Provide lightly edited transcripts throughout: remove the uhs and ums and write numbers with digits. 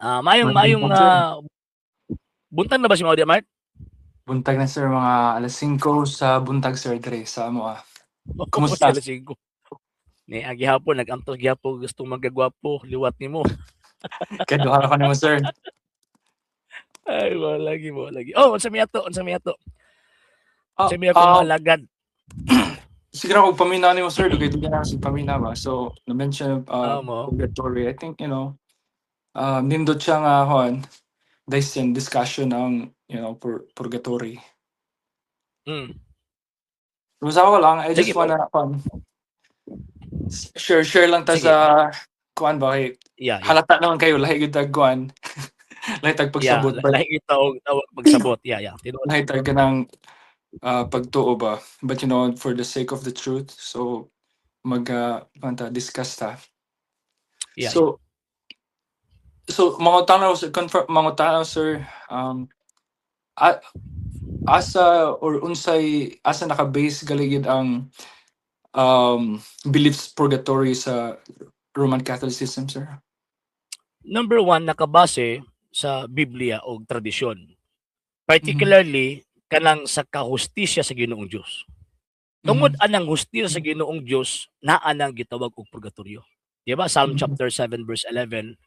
Maayong Maayong maayong buntag, sir. Buntag na ba si Maudia, Mark? Buntag na, sir, mga 5:00 sa buntag, sir, diri sa amoa. Kumusta? 5:00. Ni ang gihapon nag-antos gihapon gustong magagwapo liwat nimo. Kaduha ko nimo, sir. Ay, mao lagi, mao lagi. Oh, unsa may ato? Unsa may ato? Unsa may akong maalagad? Siguro kung paminaw nimo, sir, dugay dugay na sig paminaw ba. So, na-mention Mo. purgatory. I think, nindot siya nga kuan, discussion ang, purgatory. Basta ako lang, I just Sige po. Wanna kuan, share share lang ta Sige. Sa kuan ba kay halata naman kayo lahi gyud tag kuan. Lahi tag pagsabot ba. Lahi gyud tawag tawag pagsabot. Yeah. Tinuod. Lahi tag kanang pagtuo ba. But for the sake of the truth, so mag kuan ta, discuss ta. So mangutana ko, sir, confirm mangutana, sir, asa or unsay asa naka-base galigid ang beliefs purgatory sa Roman Catholicism, sir? Number one, nakabase sa Biblia o tradisyon. Particularly, kanang sa kahustisya sa Ginoong Dios. Tungod anang hustisya sa Ginoong Dios, naa nang gitawag og purgatorio. Di ba? Psalm chapter 7 verse 11,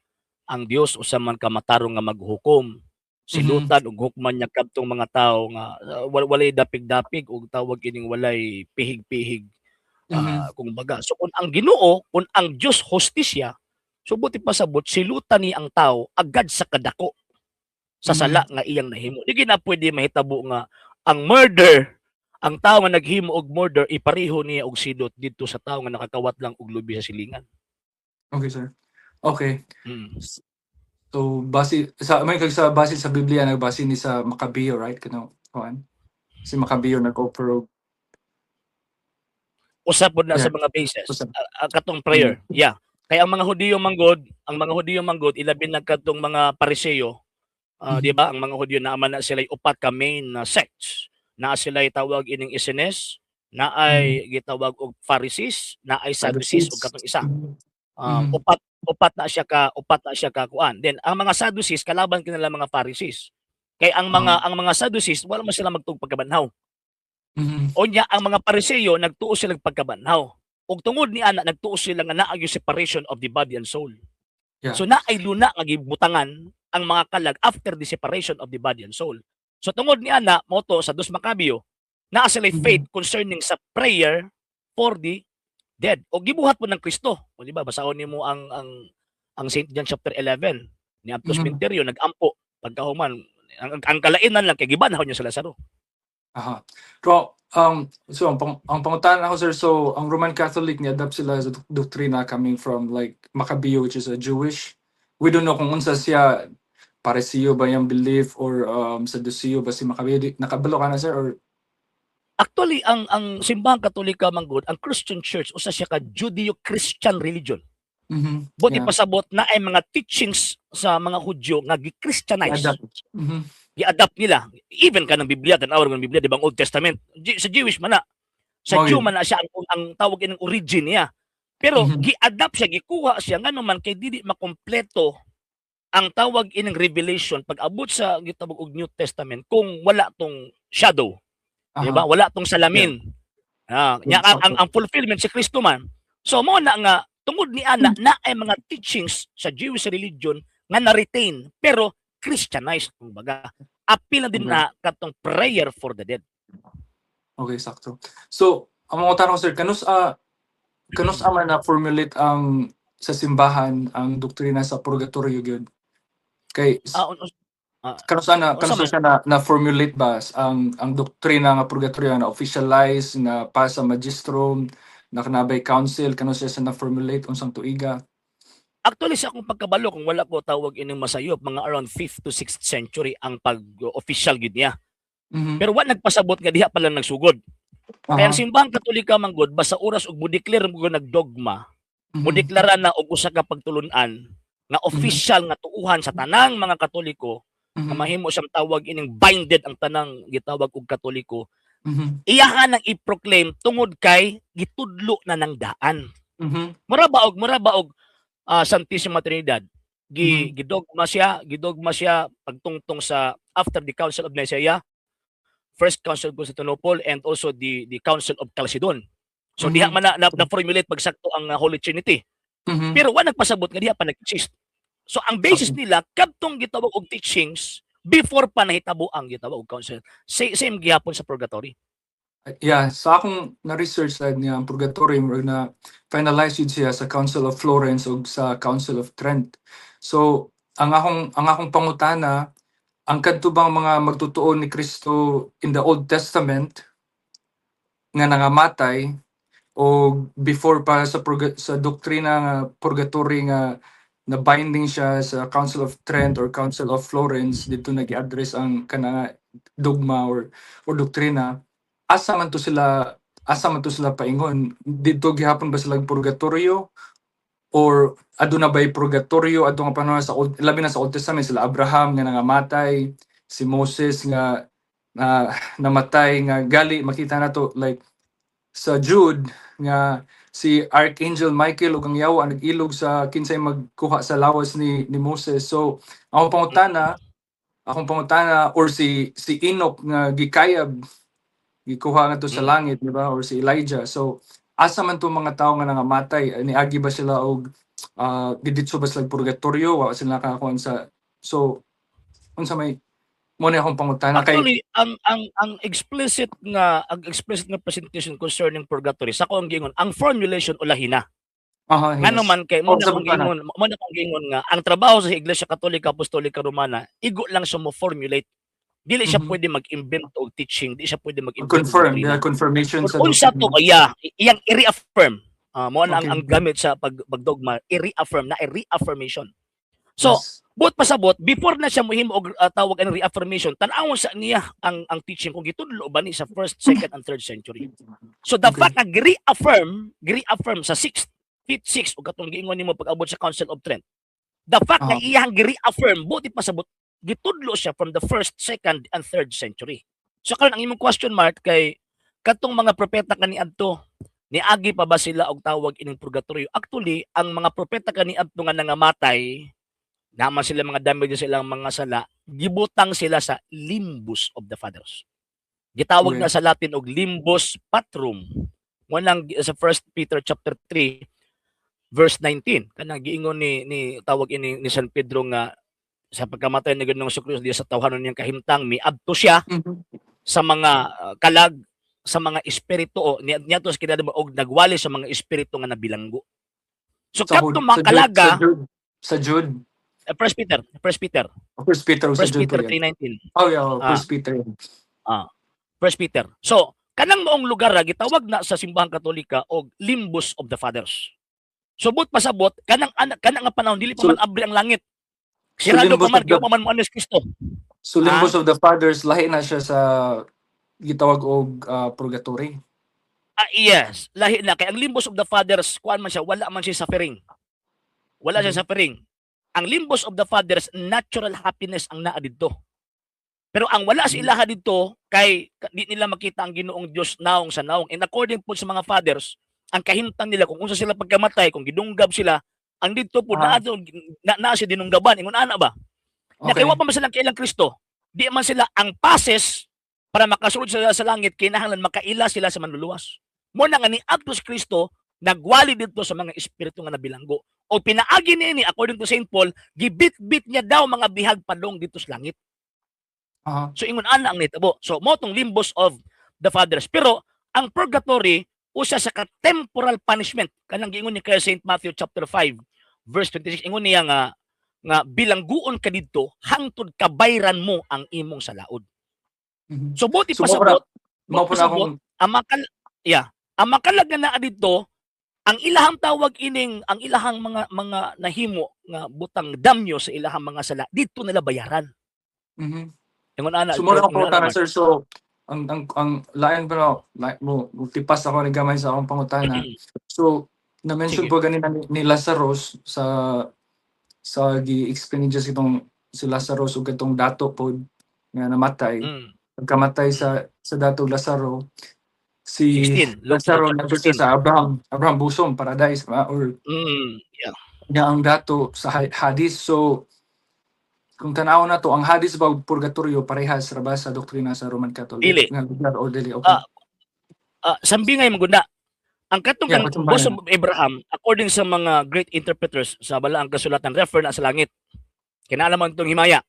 ang Dios usa man ka matarong nga maghukom. Silutan ug hukman niya kadtong mga tawo nga walay dapig-dapig ug tawag ining walay pihig-pihig. Kung baga. So kung ang Ginoo, kung ang Dios hustisya, so buti pasabot silutan ni ang tao agad sa kadako sa sala nga iyang nahimo. Di na pwede mahitabo nga ang murder, ang tao nga naghimo og murder ipareho niya og silot didto sa tao nga nakakawat lang og lubi sa silingan. Okay, sir. Okay. So base sa may kag sa base sa Biblia, nagbase ni sa Macabeo, right? Kano kuan? Si Macabeo nag-offer og Usa pod na sa mga bases. Usa. Katong prayer. Yeah. Kaya ang mga Hudiyo manggod, ang mga Hudiyo manggod ilabi na kadtong mga Pariseo, di ba? Ang mga Hudiyo naa man na sila upat ka main na sects. Naa sila tawag ining Essenes, naay gitawag og Pharisees, naay Sadducees ug katong isa. Upat upat na siya ka kuan. Then ang mga Sadducees kalaban kanila mga Pharisees. Kay ang mga Sadducees wala man sila magtuog pagkabanhaw. Unya ang mga Pariseo nagtuo sila pagkabanhaw. Ug tungod ni ana nagtuo sila nga naa yung separation of the body and soul. So naay luna nga gibutangan ang mga kalag after the separation of the body and soul. So tungod ni ana mao to sa Dos Macabeo naa sila faith concerning sa prayer for the dead. O gibuhat po ng Kristo. O di ba basahon nimo ang St. John chapter 11 ni adto sementeryo, nagampo pagkahuman ang kalainan lang kay gibanhaw niya sa Lazaro. Aha. So, ang pangutana ako, sir, so ang Roman Catholic ni adapt sila sa doktrina coming from like Macabeo, which is a Jewish. We don't know kung unsa siya, Pariseo ba yung belief or Sadduceo ba si Macabeo. Nakabalo ka na, sir, or Actually, ang simbahang Katolika manggod, ang Christian Church usa siya ka Judeo-Christian religion. Buti pasabot na ay mga teachings sa mga Hudyo nga gi-Christianize. Adapt. Gi-adapt nila. Even kanang Biblia, tan-awon ng Biblia, di ba, ang Old Testament, sa Jewish man na. Sa Mao Jew yun. Man na siya ang tawag ining origin niya. Pero gi-adapt siya, gikuha siya ngano man kay dili makompleto ang tawag ining revelation pag abot sa gitawag og New Testament kung wala tong shadow. Di ba? Wala tong salamin. Nya ang fulfillment si Kristo man. So mo na nga tungod ni ana na ay mga teachings sa Jewish religion nga na-retain pero Christianized kumbaga. Apil na din na katong prayer for the dead. Okay, sakto. So, ang mga tanong, sir, kanus man na formulate ang sa simbahan ang doktrina sa purgatorio gyud? Kay kanus ana unsa kanus man? Siya na formulate ba ang doktrina nga purgatorio na officialize na pa sa magistrum na kanabay council, kanus siya sa na formulate, unsang tuiga? Actually, sa akong pagkabalo, kung wala ko tawag ining masayop, mga around 5th to 6th century ang pag-official gid niya. Pero wa nagpasabot nga diha pa lang nagsugod. Kaya ang simbahang Katolika manggod basta oras og mo-declare mo nagdogma, mo deklara na og usa ka pagtulun-an nga official nga tuuhan sa tanang mga Katoliko nga mahimo siyang tawag ining binded ang tanang gitawag og Katoliko. Iyahan ang i-proclaim tungod kay gitudlo na ng daan. Mura ba og Santissima Trinidad. Gi Gidogma siya pagtungtong sa after the Council of Nicaea, First Council of Constantinople and also the Council of Chalcedon. So diha man na formulate pagsakto ang Holy Trinity. Pero wa nagpasabot nga diha pa nag-exist. So ang basis nila kadtong gitawag og teachings before pa nahitabo ang gitawag og council. Same gihapon sa purgatory. Yeah, sa akong na-research side niya, ang purgatory murag na finalize yun siya sa Council of Florence ug sa Council of Trent. So, ang akong pangutana, ang kadto bang mga magtutuo ni Kristo in the Old Testament nga nangamatay o before pa sa doktrina nga purgatory nga na binding siya sa Council of Trent or Council of Florence, dito nag-address ang kana dogma or doktrina, asa man to sila paingon? Didto gihapon ba sila purgatorio or aduna bay purgatorio adto nga panahon sa Old, labi na sa Old Testament, sila Abraham nga nangamatay, si Moses nga na namatay, nga gali makita nato like sa Jude nga si Archangel Michael ug ang yawa ang nag-ilog sa kinsay magkuha sa lawas ni Moses? So akong pangutana, or si Enoch nga gikayab, gikuha nga to sa langit, di ba? Or si Elijah. So asa man to mga tao nga nangamatay? Niagi ba sila og diditso ba sila og purgatorio? Wa sila nakakuan sa, so unsa may mo ni akong pangutana kay Actually, ang explicit nga presentation concerning purgatory sa akong giingon, ang formulation ulahi na. Ngano man kay mo Oh, na sa akong butana. giingon, mo na akong giingon nga ang trabaho sa Iglesia Katolika Apostolika Romana, igo lang siya mo formulate. Dili siya pwede mag-invent og teaching, di siya pwede mag-invent og Confirm doktrina. The confirmation sa Kung unsa to doktrina. Kaya iyang i-reaffirm. Mo na ang gamit sa pagdogma, i-reaffirm na, i-reaffirmation. So, buot pasabot, before na siya mohimo og tawag ang reaffirmation, tan-awon sa niya ang teaching kung gitudlo ba ni sa first, second and third century. So the fact nga gi-reaffirm sa 6th, 5th, 6th ug katong giingon nimo pag-abot sa Council of Trent. The fact nga iyang gi-reaffirm, buot pasabot gitudlo siya from the first, second and third century. So karon ang imong question, Mark, kay katong mga propeta kaniadto, niagi pa ba sila og tawag ining purgatorio? Actually, ang mga propeta kaniadto nga nangamatay, naman sila mga damage sa ilang mga sala, gibutang sila sa limbus of the fathers. Gitawag na sa Latin og limbus patrum. Walang sa 1 Peter chapter 3 verse 19, kanang giingon ni tawag ini ni San Pedro nga sa pagkamatay ni Ginoong Kristo diya sa tawhanon niyang kahimtang, miadto siya sa mga kalag sa mga espiritu o niadto sa kinadamo og nagwali sa mga espiritu nga nabilanggo. So Sa kadtong mga sa Jude, kalaga sa Jude, sa Jude. First Peter, First Peter. First Peter o sa First Jude Peter po yan. 3:19. Oh yeah, oh, First Peter. First Peter. So, kanang maong lugar ra gitawag na sa Simbahang Katolika og limbus of the fathers. So buot pasabot kanang anak kanang nga panahon dili pa man abri ang langit. So Sirado pa limbus man of the kay pa man mo Kristo. So limbus of the fathers, lahi na siya sa gitawag og purgatory. Ah, yes, lahi na kay ang limbus of the fathers, kuan man siya, wala man siya suffering. Wala siya suffering. Ang limbus of the fathers, natural happiness ang naa didto. Pero ang wala sa ilaha didto kay di nila makita ang Ginoong Dios naong sa naong. And according po sa mga fathers, ang kahimtang nila kung unsa sila pagkamatay, kung gidunggab sila, ang didto po na siya dinunggaban, ingon ana ba? Na kay wa pa man sila kailang Kristo. Di man sila ang passes para makasulod sila sa langit, kinahanglan makaila sila sa manluluwas. Mo na nga ni adto si Kristo, nagwali didto sa mga espiritu nga nabilanggo. O pinaagi niini, according to Saint Paul, gibit-bit niya daw mga bihag padong dito sa langit. So ingon ana ang nitabo. So mo tong limbus of the fathers. Pero ang purgatory usa sa ka temporal punishment, kanang giingon ni kay Saint Matthew chapter 5 verse 26, ingon niya nga bilangguon ka didto hangtod kabayran mo ang imong salaod. So buti So, pasabot, mao po na pasabot, akong ang makal yeah, ang makalag nga naa didto, ang ilahang tawag ining ang ilahang mga nahimo nga butang damyo sa ilahang mga sala, didto nila bayaran. Ingon ana. So, muna akong Ingon ana, pangutana, Mark. sir. So, ang lain pa no, like mo, tipas ako ni gamay sa akong pangutana. So, na-mention Sige. po ganina ni Lazarus sa gi-explain ni Jesus itong si Lazarus ug katong dato po nga namatay. Pagkamatay sa dato Lazaro, si 16. Luke Lazaro chapter nandun siya 16. sa Abraham bosom, paradise ba? Or Nga ang dato sa Hades. So kung tanaw na to, ang Hades ba ug purgatorio parehas ra ba sa doktrina sa Roman Catholic Dili. nga lugar or dili? Okay. Sambingay man gud na. Ang katong Yeah, kang patumbayan. bosom of Abraham, according sa mga great interpreters sa Balaang Kasulatan, refer na sa langit. Kinalaman tong himaya.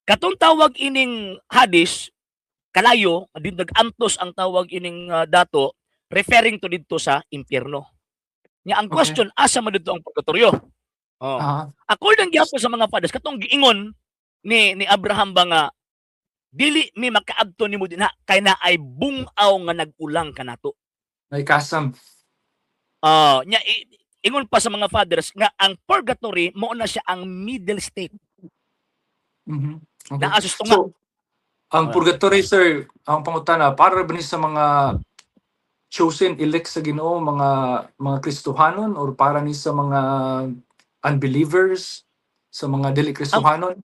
Katong tawag ining Hades, kalayo, din nag-antos ang tawag ining dato, referring to didto sa impyerno. Nya ang question, asa man didto ang purgatorio? Oh. According gyapon sa mga fathers, katong giingon ni Abraham ba nga dili mi makaadto nimo dinha kay naay bungaw nga nag-ulang kanato. May kasam. Ah, nya ingon pa sa mga fathers nga ang purgatory mao na siya ang middle state. Naa sa tunga. So, ang purgatory, sir, ang pangutana, para ba ni sa mga chosen elect sa Ginoo, mga Kristohanon, or para ni sa mga unbelievers, sa mga dili Kristohanon?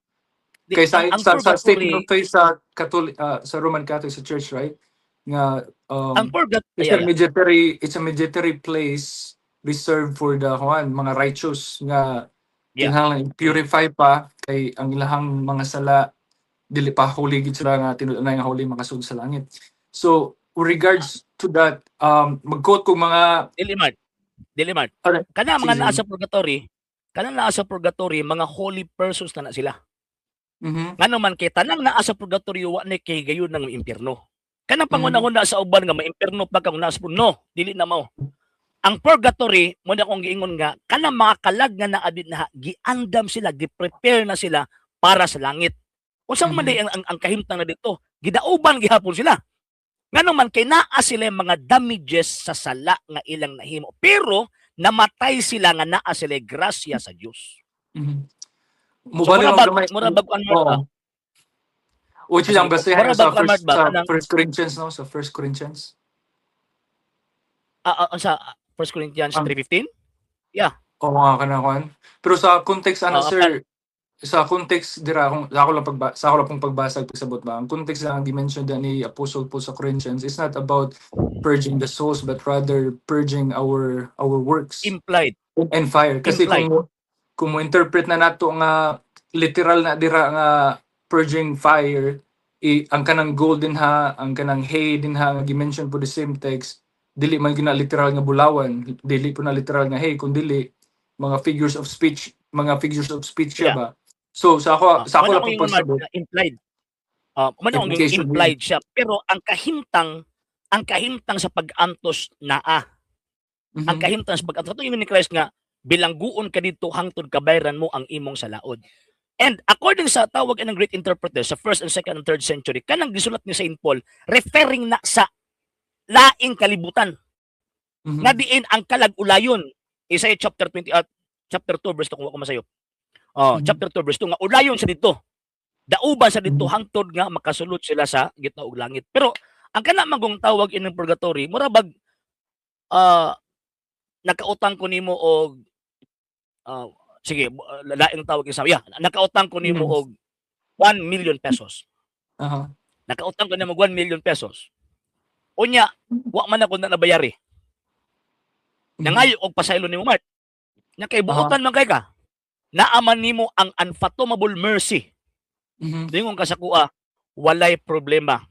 Kay sa Ang sa statement purgatory of faith sa Catholic, sa Roman Catholic, sa Church, right? Nga ang purgatory it's a mediatory it's a mediatory place reserved for the kuan, mga righteous nga kinahanglan purify pa kay ang ilahang mga sala dili pa holy gid sila nga tinud-anay nga holy makasud sa langit. So with regards to that, mag-quote ko mga Dili man. Dili man. Alright. Kana mga Sige. naa sa purgatory, kana naa sa purgatory, mga holy persons na na sila. Ngano man kay tanang naa sa purgatory wa ni kay gayon ng impyerno. Kanang pangunahon na sa uban nga maimpierno pa kang naa sa, no, dili na mao. Ang purgatory mo na akong giingon nga kanang mga kalag nga naa din na giandam sila, gi-prepare na sila para sa langit. Unsa man di ang kahimtang na dito? Gidauban gihapon sila. Ngano man kay naa sila mga damages sa sala nga ilang nahimo. Pero namatay sila nga naa sila grasya sa Dios. So Mubali mura ang bag gamay. mura bag kuan Mark, Oo. Which is ang Sige, basehan mura sa bag kuan first Mark ba sa kanang First Corinthians, no, sa First Corinthians. Sa 1 Corinthians 3:15? Yeah. Oo nga, kana kuan. Pero sa context ana, sir, sa context dira kung sa ako lang pong pagbasa ug pagsabot ba. Ang context lang ang gi-mention da ni Apostle Paul sa Corinthians is not about purging the souls but rather purging our works Implied. And fire. Kasi Implied. kung mo interpret na nato nga literal na dira nga purging fire, ang kanang gold din ha, ang kanang hay din ha nga gi-mention po the same text, dili man gina literal nga bulawan, dili po na literal nga hay, kun dili mga figures of speech, mga figures of speech siya ba. So sa ako Wala lang akong pong ingon, Mark, pagsabot. na implied. Man akong Implication. implied siya, pero ang kahimtang sa pag-antos naa. Ang kahimtang sa pag-antos. Ito yung ni Christ nga bilangguon ka dito hangtod kabayran mo ang imong salaod. And according sa tawag ng great interpreter sa first and second and third century, kanang gisulat ni Saint Paul referring na sa laing kalibutan nga diin ang kalag ulayon. Isaiah chapter 20, chapter 2 verse 2 kung ako masayo. Oh, chapter 2 verse 2 nga ulayon sa dito. Dauban sa dito hangtod nga makasulod sila sa gitna og langit. Pero ang kana magong tawag ining purgatory, mura bag nakautang ko nimo og sige, laing tawag isa. Yeah, nakautang ko nimo og 1 million pesos. Nakautang ko nimo og 1 million pesos. Unya, wa man ako na nabayari. Nangayo og pasaylo nimo, Mark. Nya kay buotan man kay ka. Naaman nimo ang unfathomable mercy. Dingon ka sa kuha, walay problema.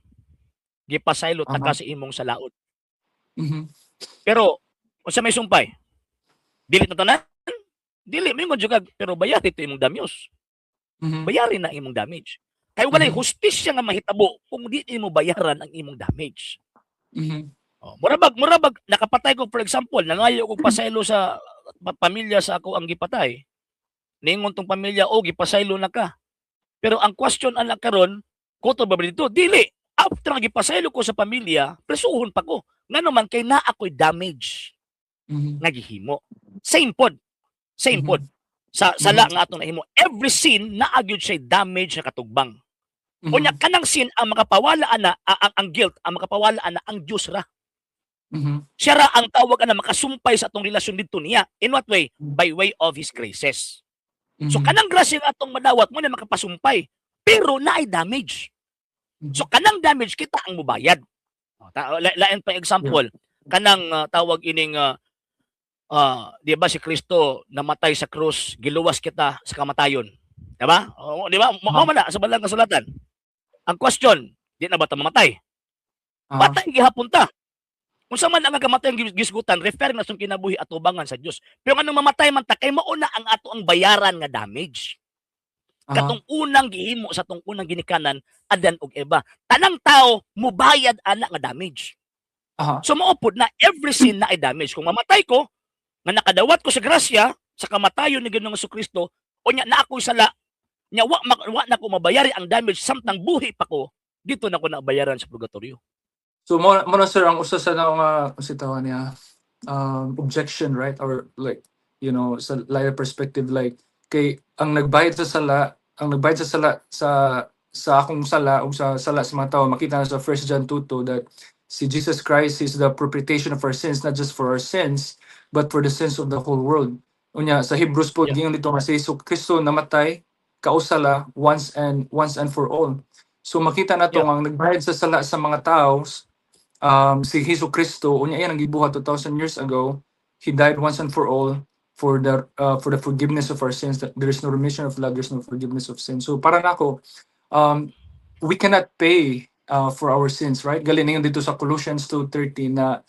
Gipasaylo ta ka sa imong salaod. Pero unsa may sumpay? Dili na tanan? Dili mingon jud ka, pero bayari to imong damyos. Bayari na imong damage. Kay walay hustisya nga mahitabo kung di nimo bayaran ang imong damage. Oh, mura bag nakapatay ko, for example, nangayo og pasaylo sa pamilya sa ako ang gipatay. Ningon tong pamilya, "Oh, gipasaylo na ka." Pero ang question ana karon, kutob ba dito? Dili. After nga gipasaylo ko sa pamilya, presuhon pa ko. Ngano man kay naa ako'y damage nga gihimo. Same pod. Same pod. Sa sala nga atong nahimo. Every sin naa gyud siya damage na katugbang. Unya kanang sin ang makapawala ana ang guilt ang makapawala ana ang Dios ra. Siya ra ang tawag ana makasumpay sa atong relasyon didto niya. In what way? By way of His graces. So kanang grasya nga atong madawat mo na makapasumpay. Pero naay damage. So kanang damage kita ang mubayad. Oh, lain pa example, kanang tawag ining Di ba si Kristo namatay sa krus, giluwas kita sa kamatayon? Di ba? O, di ba? Mao man na sa Balang Kasulatan. Ang question, di na ba ta mamatay? Patay gihapon ta. Unsa man ang kamatayon gisgutan, refer na sa kinabuhi atubangan sa Dios. Pero anong mamatay man ta kay mao na ang ato ang bayaran nga damage. Katong unang gihimo sa atong unang ginikanan, Adan ug Eva. Tanang tao mubayad ana nga damage. So mao pud na every sin na ay damage. Kung mamatay ko, nga nakadawat ko sa grasya sa kamatayon ni Ginoong Kristo, o nya na ako'y sala, nya wa na ko mabayari ang damage samtang buhi pa ko, dito na ko nabayaran sa purgatorio. So mo na, sir, ang usa sa nga kasi tawag niya objection, right, or like sa lighter perspective, like kay ang nagbayad sa sala sa akong sala o sa sala sa mga tao, makita na sa 1 John 2:2 that si Jesus Christ is the propitiation of our sins, not just for our sins but for the sins of the whole world. Unya sa Hebrews po, giingon dito nga si Jesu Kristo namatay kausala once and for all. So makita nato ang nagbayad sa sala sa mga tao si Jesu Kristo. Unya yan ang gibuhat 2000 years ago. He died once and for all for the forgiveness of our sins, that there is no remission of blood, there's no forgiveness of sin. So para nako, we cannot pay for our sins, right? Galing ingon dito sa Colossians 2:13 na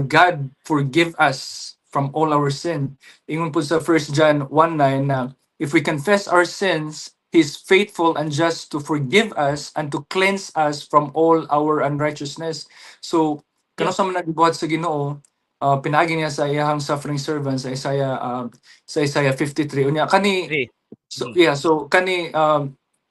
God forgive us from all our sin. Ingon po sa 1 John 1:9 na if we confess our sins, He is faithful and just to forgive us and to cleanse us from all our unrighteousness. So, kano sa man nagbuhat sa Ginoo, pinaagi niya sa iyahang suffering servant sa Isaiah 53. Unya kani Three. So yeah, so kani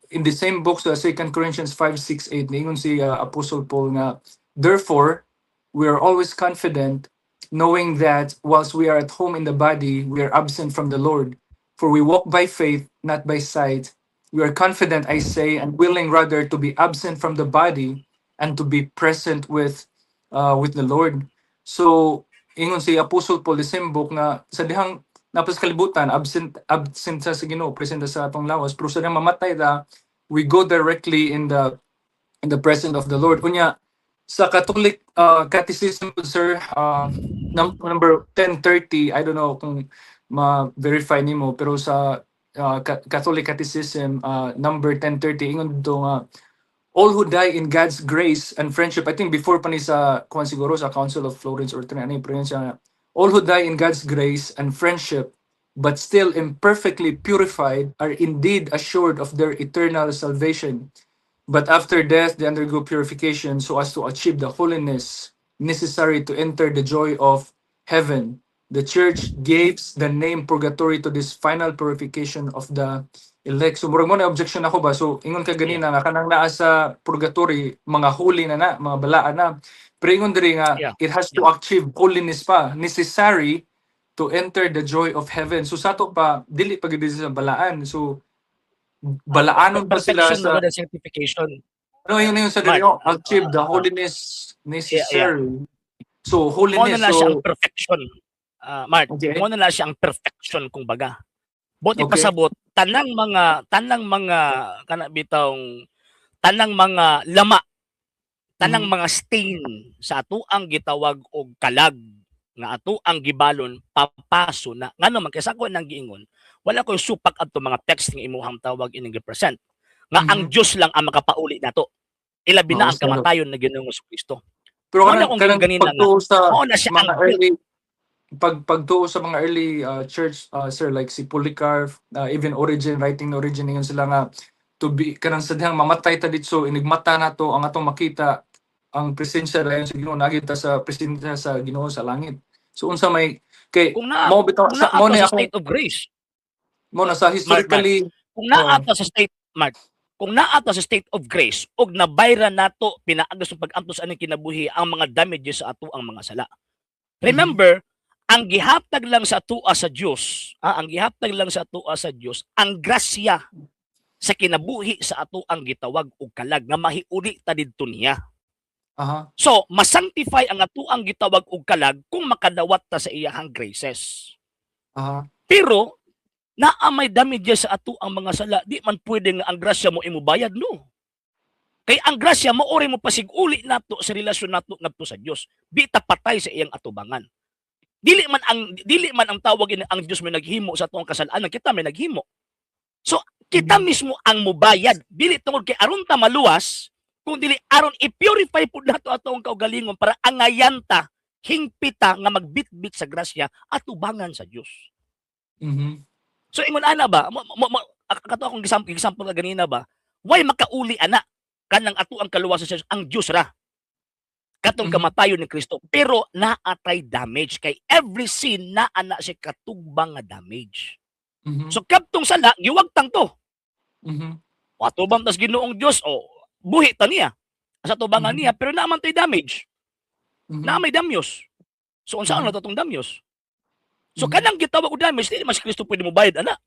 in the same book sa 2 Corinthians 5, 6, 8, niingon si Apostle Paul nga, "Therefore we are always confident, knowing that whilst we are at home in the body, we are absent from the Lord. For we walk by faith, not by sight. We are confident, I say, and willing rather to be absent from the body and to be present with the Lord." So ingon si Apostle Paul the same book nga sa dihang naa pa sa kalibutan, absent sa Ginoo, present sa atong lawas, pero sa dihang mamatay ta, we go directly in the presence of the Lord. Unya sa Catholic Catechism, sir, number 1030, I don't know kung ma-verify nimo, pero sa Catholic Catechism number 1030, ingon dito nga all who die in God's grace and friendship, I think before pa ni sa kuan siguro, sa Council of Florence or ano yung siya nga, all who die in God's grace and friendship but still imperfectly purified are indeed assured of their eternal salvation. But after death, they undergo purification so as to achieve the holiness necessary to enter the joy of heaven. The Church gives the name purgatory to this final purification of the elect." So murag mo na objection ako ba? So ingon ka ganina nga kanang naa sa purgatory, mga holy na na, mga balaan na. Pero ingon diri nga it has to achieve holiness pa necessary to enter the joy of heaven. So sa ato pa, dili pa gid sa balaan. So balaanon pa sila Perfection sa sa sanctification. Ano yun na yung sa Mark, diri, oh, achieve the holiness necessary. So Mo holiness, na na siya ang so perfection. Mark, mo na na siya ang perfection kung baga. Buot ipasabot tanang mga kana bitawng tanang mga lama, tanang mga stain sa ato ang gitawag og kalag nga ato ang gibalon, papaso na. Ngano man kay sa ako nang giingon, wala koy supak adto mga text nga imuhang tawag ining gi-present nga ang Dios lang ang makapauli nato, ilabi na Oo, ang sir. Kamatayon na Ginoong Kristo. Pero Mao na kanang kung kanang ganina nga pagtuo sa mao na siya ang mga early pagtuo sa mga early church, sir, like si Polycarp, even Origen, writing na Origen, ingon sila nga to be kanang sa dihang mamatay ta ditso, inigmata nato ang atong makita ang presensya dayon sa Ginoo, naa gyud ta sa presensya sa Ginoo sa langit. So unsa may kay Kung naa mao bitaw kung sa naa mao ta ni sa ako state of grace. Mo na sa Mark, Mark, historically kung naa Oo. Ta sa state, Mark, kung naa ta sa state of grace ug nabayran nato pinaagi sa pag-antos aning kinabuhi ang mga damages sa ato ang mga sala. Remember, ang gihatag lang sa atoa sa Dios, ang gihatag lang sa atoa sa Dios ang grasya sa kinabuhi sa ato ang gitawag og kalag nga mahiuli ta didto niya. So, masanctify ang ato ang gitawag og kalag kung makadawat ta sa iyahang graces. Pero naa may damages sa ato ang mga sala, di man pwede nga ang grasya mo imo bayad, no. Kay ang grasya mo ori mo pasig-uli nato sa relasyon nato ngadto sa Dios. Di ta patay sa iyang atubangan. Dili man ang tawag ang Dios may naghimo sa atong kasalanan, kita may naghimo. So kita mismo ang mubayad, dili tungod kay aron ta maluwas, kung dili aron i-purify pud nato atong kaugalingon para angayan ta, hingpita nga magbitbit sa grasya atubangan sa Dios. So ingon ana ba, kato akong example ka ganina ba, why makauli ana kanang ato ang kaluwasan sa Dios, ang Dios ra katong kamatayon ni Kristo, pero naatay damage kay every sin naa na siya katugbang nga damage. So kadtong sala giwagtang to. Atubang tas Ginoong Dios o buhi ta niya sa tubangan niya, pero naa man tay damage. Naa may damyos. So unsaon na to tong damyos? So kanang gitawag og damage, dili man si Kristo pwede mo bayad ana.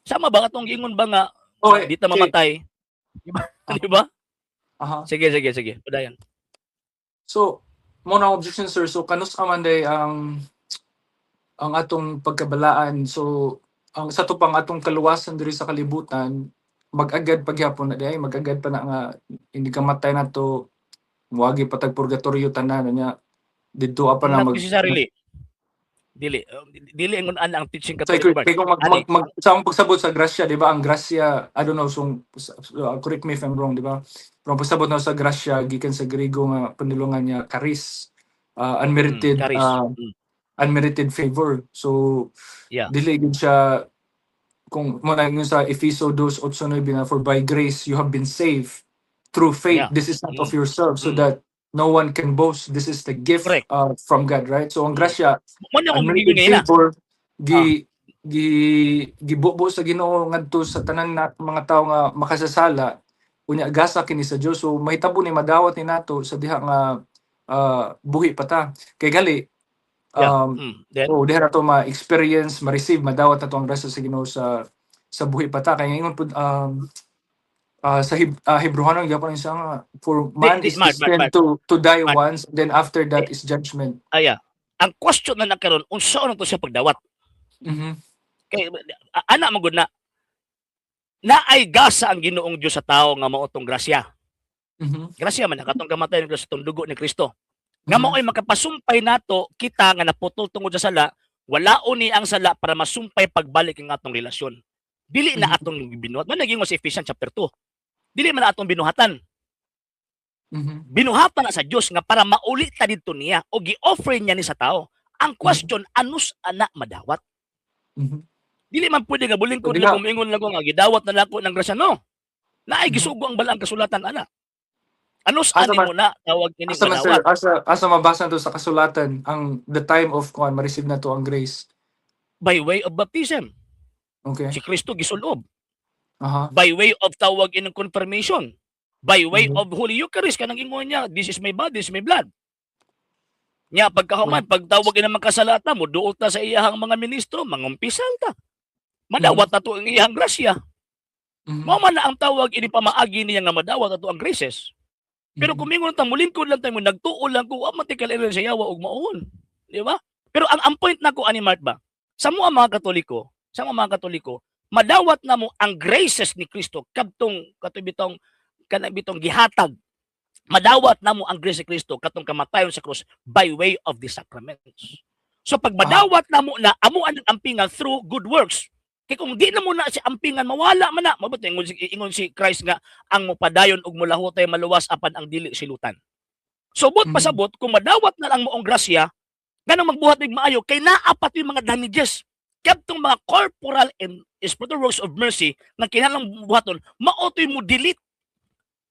Sama ba katong giingon ba nga di ta mamatay? Di ba? Ah. Di ba? Aha. Sige, sige, sige. Padayon. So, mo na objection, sir. So kanus man day ang atong pagkabalaan. So ang sa pang atong kaluwasan diri sa kalibutan, mag-agad pagyapon na day, mag-agad pa na nga hindi ka matay na to, muagi patag purgatorio tanan niya didto pa na Not mag necessarily. Dili dili ingon ana ang teaching Sa Katoliko ba. kay kung mag, Ani. mag, sa akong pagsabot sa grasya, di ba? Ang grasya, I don't know, so, correct me if I'm wrong, di ba? Pero ang pagsabot na sa grasya, gikan sa Griego nga panulungan niya, charis, unmerited, Charis. Unmerited favor. So, dili gid siya kung mo na ingon sa Efeso 2:8-9 na, "For by grace you have been saved through faith. This is not of yourself, so that no one can boast. This is the gift Correct. From God," right? So ang grasya, Mo na akong unmerited giingon na. favor, gi gi gibubo sa Ginoo ngadto sa tanan na mga tawo nga makasasala, unya gasa kini sa Dios. So mahitabo ni madawat ni nato sa diha nga buhi pa ta kay gali Then, oh, diha na to ma-experience, ma-receive, madawat na to ang grasya sa Ginoo sa buhi pa ta. Kay ingon pud sa Hebreohanon gyapon siya nga, "For man is Mark, Mark, destined Mark. to die Mark. once, then after that is judgment." Aya. Ang question na nakaron, unsa na to siya pagdawat? Kay ana man gud na naay gasa ang Ginoong Dios sa tao nga mao tong grasya. Grasya man katong kamatayon ni Kristo, tong dugo ni Kristo. Nga mao'y makapasumpay nato kita nga naputol tungod sa sala, walaon ni ang sala para masumpay pagbalik ang atong relasyon. Dili na atong binuhat. Man naging sa Ephesians chapter 2. Dili man na atong binuhatan. Binuhatan na sa Dios nga para mauli ta didto niya o gi-offer niya ni sa tao. Ang question, anus ana madawat? Dili man pwede nga bulingkod Pwede lang nga. kung lang ko nga gidawat na nako ng grasya, no. Naay gisugo ang balaang kasulatan ana. Anus Asa ani mo na tawag ini Asa man, sir, madawat? asa mabasa to sa kasulatan ang the time of kuan ma-receive na to ang grace? By way of baptism. Si Kristo gisulob. By way of tawag inong confirmation. By way of Holy Eucharist, kanang ingon niya, "This is my body, this is my blood." Nya pagkahuman, pagtawag ina makasalata mo, duot ta sa iyahang mga ministro, mangumpisal ta. Madawat na to ang iyahang grasya. Mao man na ang tawag ini pamaagi niya nga madawat ato ang graces. Pero kung mingon ta mulingkod lang tayo mo, nagtuo lang ko, wa man ti kaliren sa yawa ug maon. Di ba? Pero ang point nako ani, Mark, ba? Sa mo ang mga Katoliko, sa mo mga Katoliko, madawat na mo ang graces ni Kristo kadtong katong bitong kanang bitong gihatag. Madawat na mo ang grace ni Kristo katong kamatayon sa krus by way of the sacraments. So pag madawat na mo na amo ang ampingan through good works. Kay kung di na mo na si ampingan, mawala man na. Mabuti ingon si Christ nga ang mopadayon og mulahutay maluwas apan ang dili silutan. So but pasabot kung madawat na lang mo ang grasya, ganang magbuhat mig maayo kay naa pa yung mga damages. Kadtong mga corporal and spiritual works of mercy nga kinahanglang buhaton, mao to'y mo delete,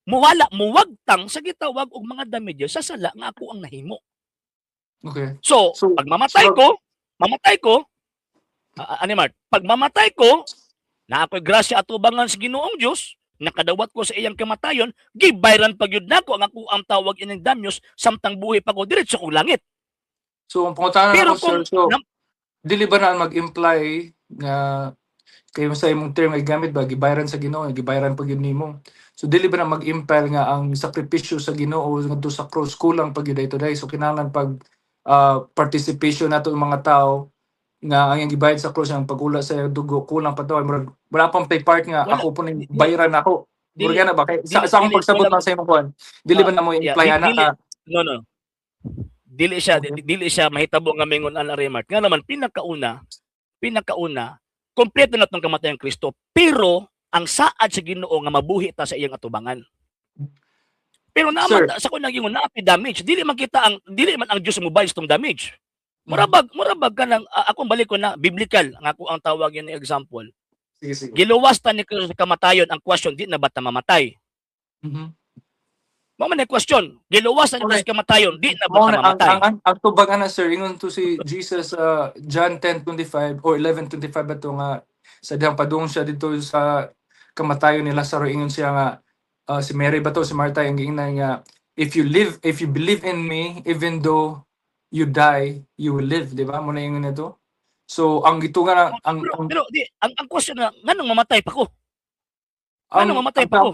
muwala, muwagtang sa gitawag og mga damages sa sala nga ako ang nahimo. So, pag mamatay ko, mamatay ko, ani Mark, pag mamatay ko, na ako'y grasya atubangan sa Ginoong Dios, nakadawat ko sa iyang kamatayon, gibayran pa gyud nako ang ako ang tawag ining damyos samtang buhi pa ko, diretso kong langit. So ang pangutana Pero nako, sir, kung so dili ba na mag-imply nga kayo sa imong term nga gamit ba, gibayran sa Ginoo, gibayran pa gyud nimo. So dili ba na mag-imply nga ang sakripisyo sa Ginoo ngadto sa cross kulang pa gyud today? So kinahanglan pag participation nato ng mga tao nga ang iyang gibayad sa cross, ang pagula sa iyang dugo, kulang pa to. Murag wala pang pay part nga Wala. ako po ning bayaran ako. Dili, Murag na ba kay dili, sa akong dili, pagsabot wala. lang sa imong kuan. Dili ba na mo Yeah, imply ana dili, nga no. Dili siya dili siya mahitabo nga mingon ana, remark. Nga naman pinakauna, kompleto na tong kamatayon ni Kristo, pero ang saad sa Ginoo nga mabuhi ta sa iyang atubangan. Pero naman Sir. sa ko nang naa damage, dili man ang Dios mo bayad tong damage. Murabag ka ng akong balik ko na biblical ang ako ang tawag yun ni example. Sige, sige. Giluwas ta ni Kristo sa kamatayon, ang question, di na ba ta mamatay? Mao man ang question. Giluwas ta ni Kristo sa kamatayon, di na ba Mao ta na, ang, mamatay? ang tubag ana, sir, ingon to si Jesus sa John 10:25 or 11:25 ba to nga sa dihang padung siya dito sa kamatayon ni Lazaro, ingon siya nga si Mary ba to, si Martha, ang giingnan nga, If you believe in me, even though you die, you will live," di ba? Mao na ingon nito. So ang gitungan na ang Pero, ang, pero di ang question na, nganong mamatay pa ko? ang, Nganong mamatay ang, pa ko?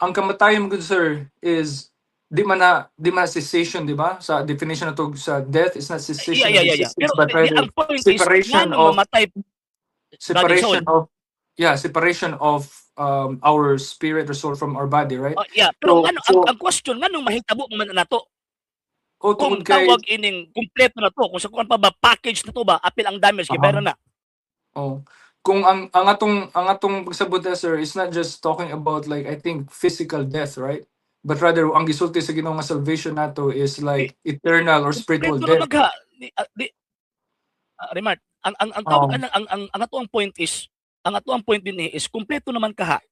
Ang kamatayon mo, sir, is di man na cessation, di ba? Sa definition na to sa death is not cessation of Yeah. existence, Pero but di, rather ang point is separation nganong mamatay separation of, yeah, separation of our spirit or soul from our body, right? Oh, yeah, pero ano ang, ang question, nganong mahitabo man na nato? Oh, Kung tungod kay tawag ining kumpleto na to, kung sa kuan pa ba, package na to ba, apil ang damage kay na. Oh, kung ang atong pagsabot na, sir, is not just talking about, like, I think physical death, right? But rather ang gisulti sa Ginoo nga salvation nato is like eternal or spiritual Kompleto na death. magha. Di, remark, ang tawag ang ato ang point is, ang ato ang point din is kumpleto naman kaha.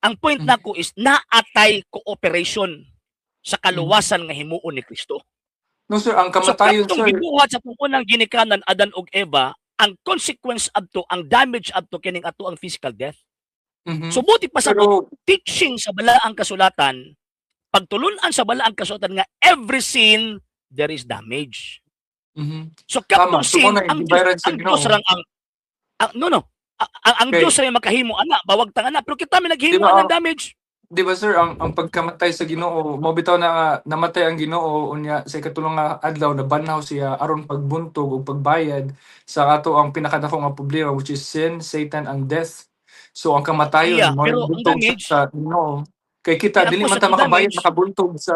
Ang point nako is naatay cooperation sa kaluwasan nga himuon ni Kristo. No, sir, ang So kamatayon, katong sir. gibuhat sa atong unang ginikanan, Adan ug Eva, ang consequence adto, ang damage adto kining ato ang physical death. So buti pa sa Pero teaching sa balaang kasulatan, pagtulunan sa balaang kasulatan nga every sin there is damage. So Tama. katong So, sin mao na ang Diyos, gibayaran sa ang Diyos Ginoo. rang ang no no ang Diyos ra yung makahimo ana, bawag tang ana, pero kita may naghimo Di ba, anang damage. Di ba, sir, ang pagkamatay sa Ginoo, mao bitaw na nga namatay ang Ginoo, unya sa ikatulong nga adlaw nabanhaw siya aron pagbuntog ug pagbayad sa ato ang pinakadako nga problema, which is sin, Satan, ang death. So ang kamatayon Yeah, mao pero ang buntog damage sa Ginoo. Kay kita Yeah, ang dili man question, ta ang makabayad, damage makabuntog sa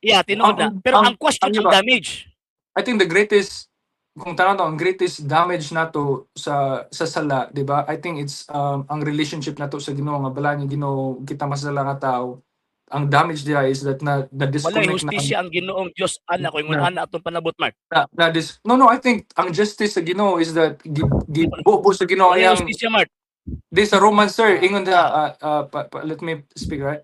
Yeah, tinuod na. Pero ang question, ang ang iba, damage. I think the greatest, kung tanaw to, ang greatest damage nato sa sala, di ba? I think it's ang relationship nato sa Ginoo nga bala ni Ginoo kita masala nga tao. Ang damage diha is that na na Walay disconnect na hustisya ang Ginoong Dios ana ko ingon na, ana atong panabot, Mark. Na, na dis, no, I think ang justice sa Ginoo is that gi, gibubo sa Ginoo Walay ang hustisya, Mark. Di sa Roman, sir, ingon da let me speak, right?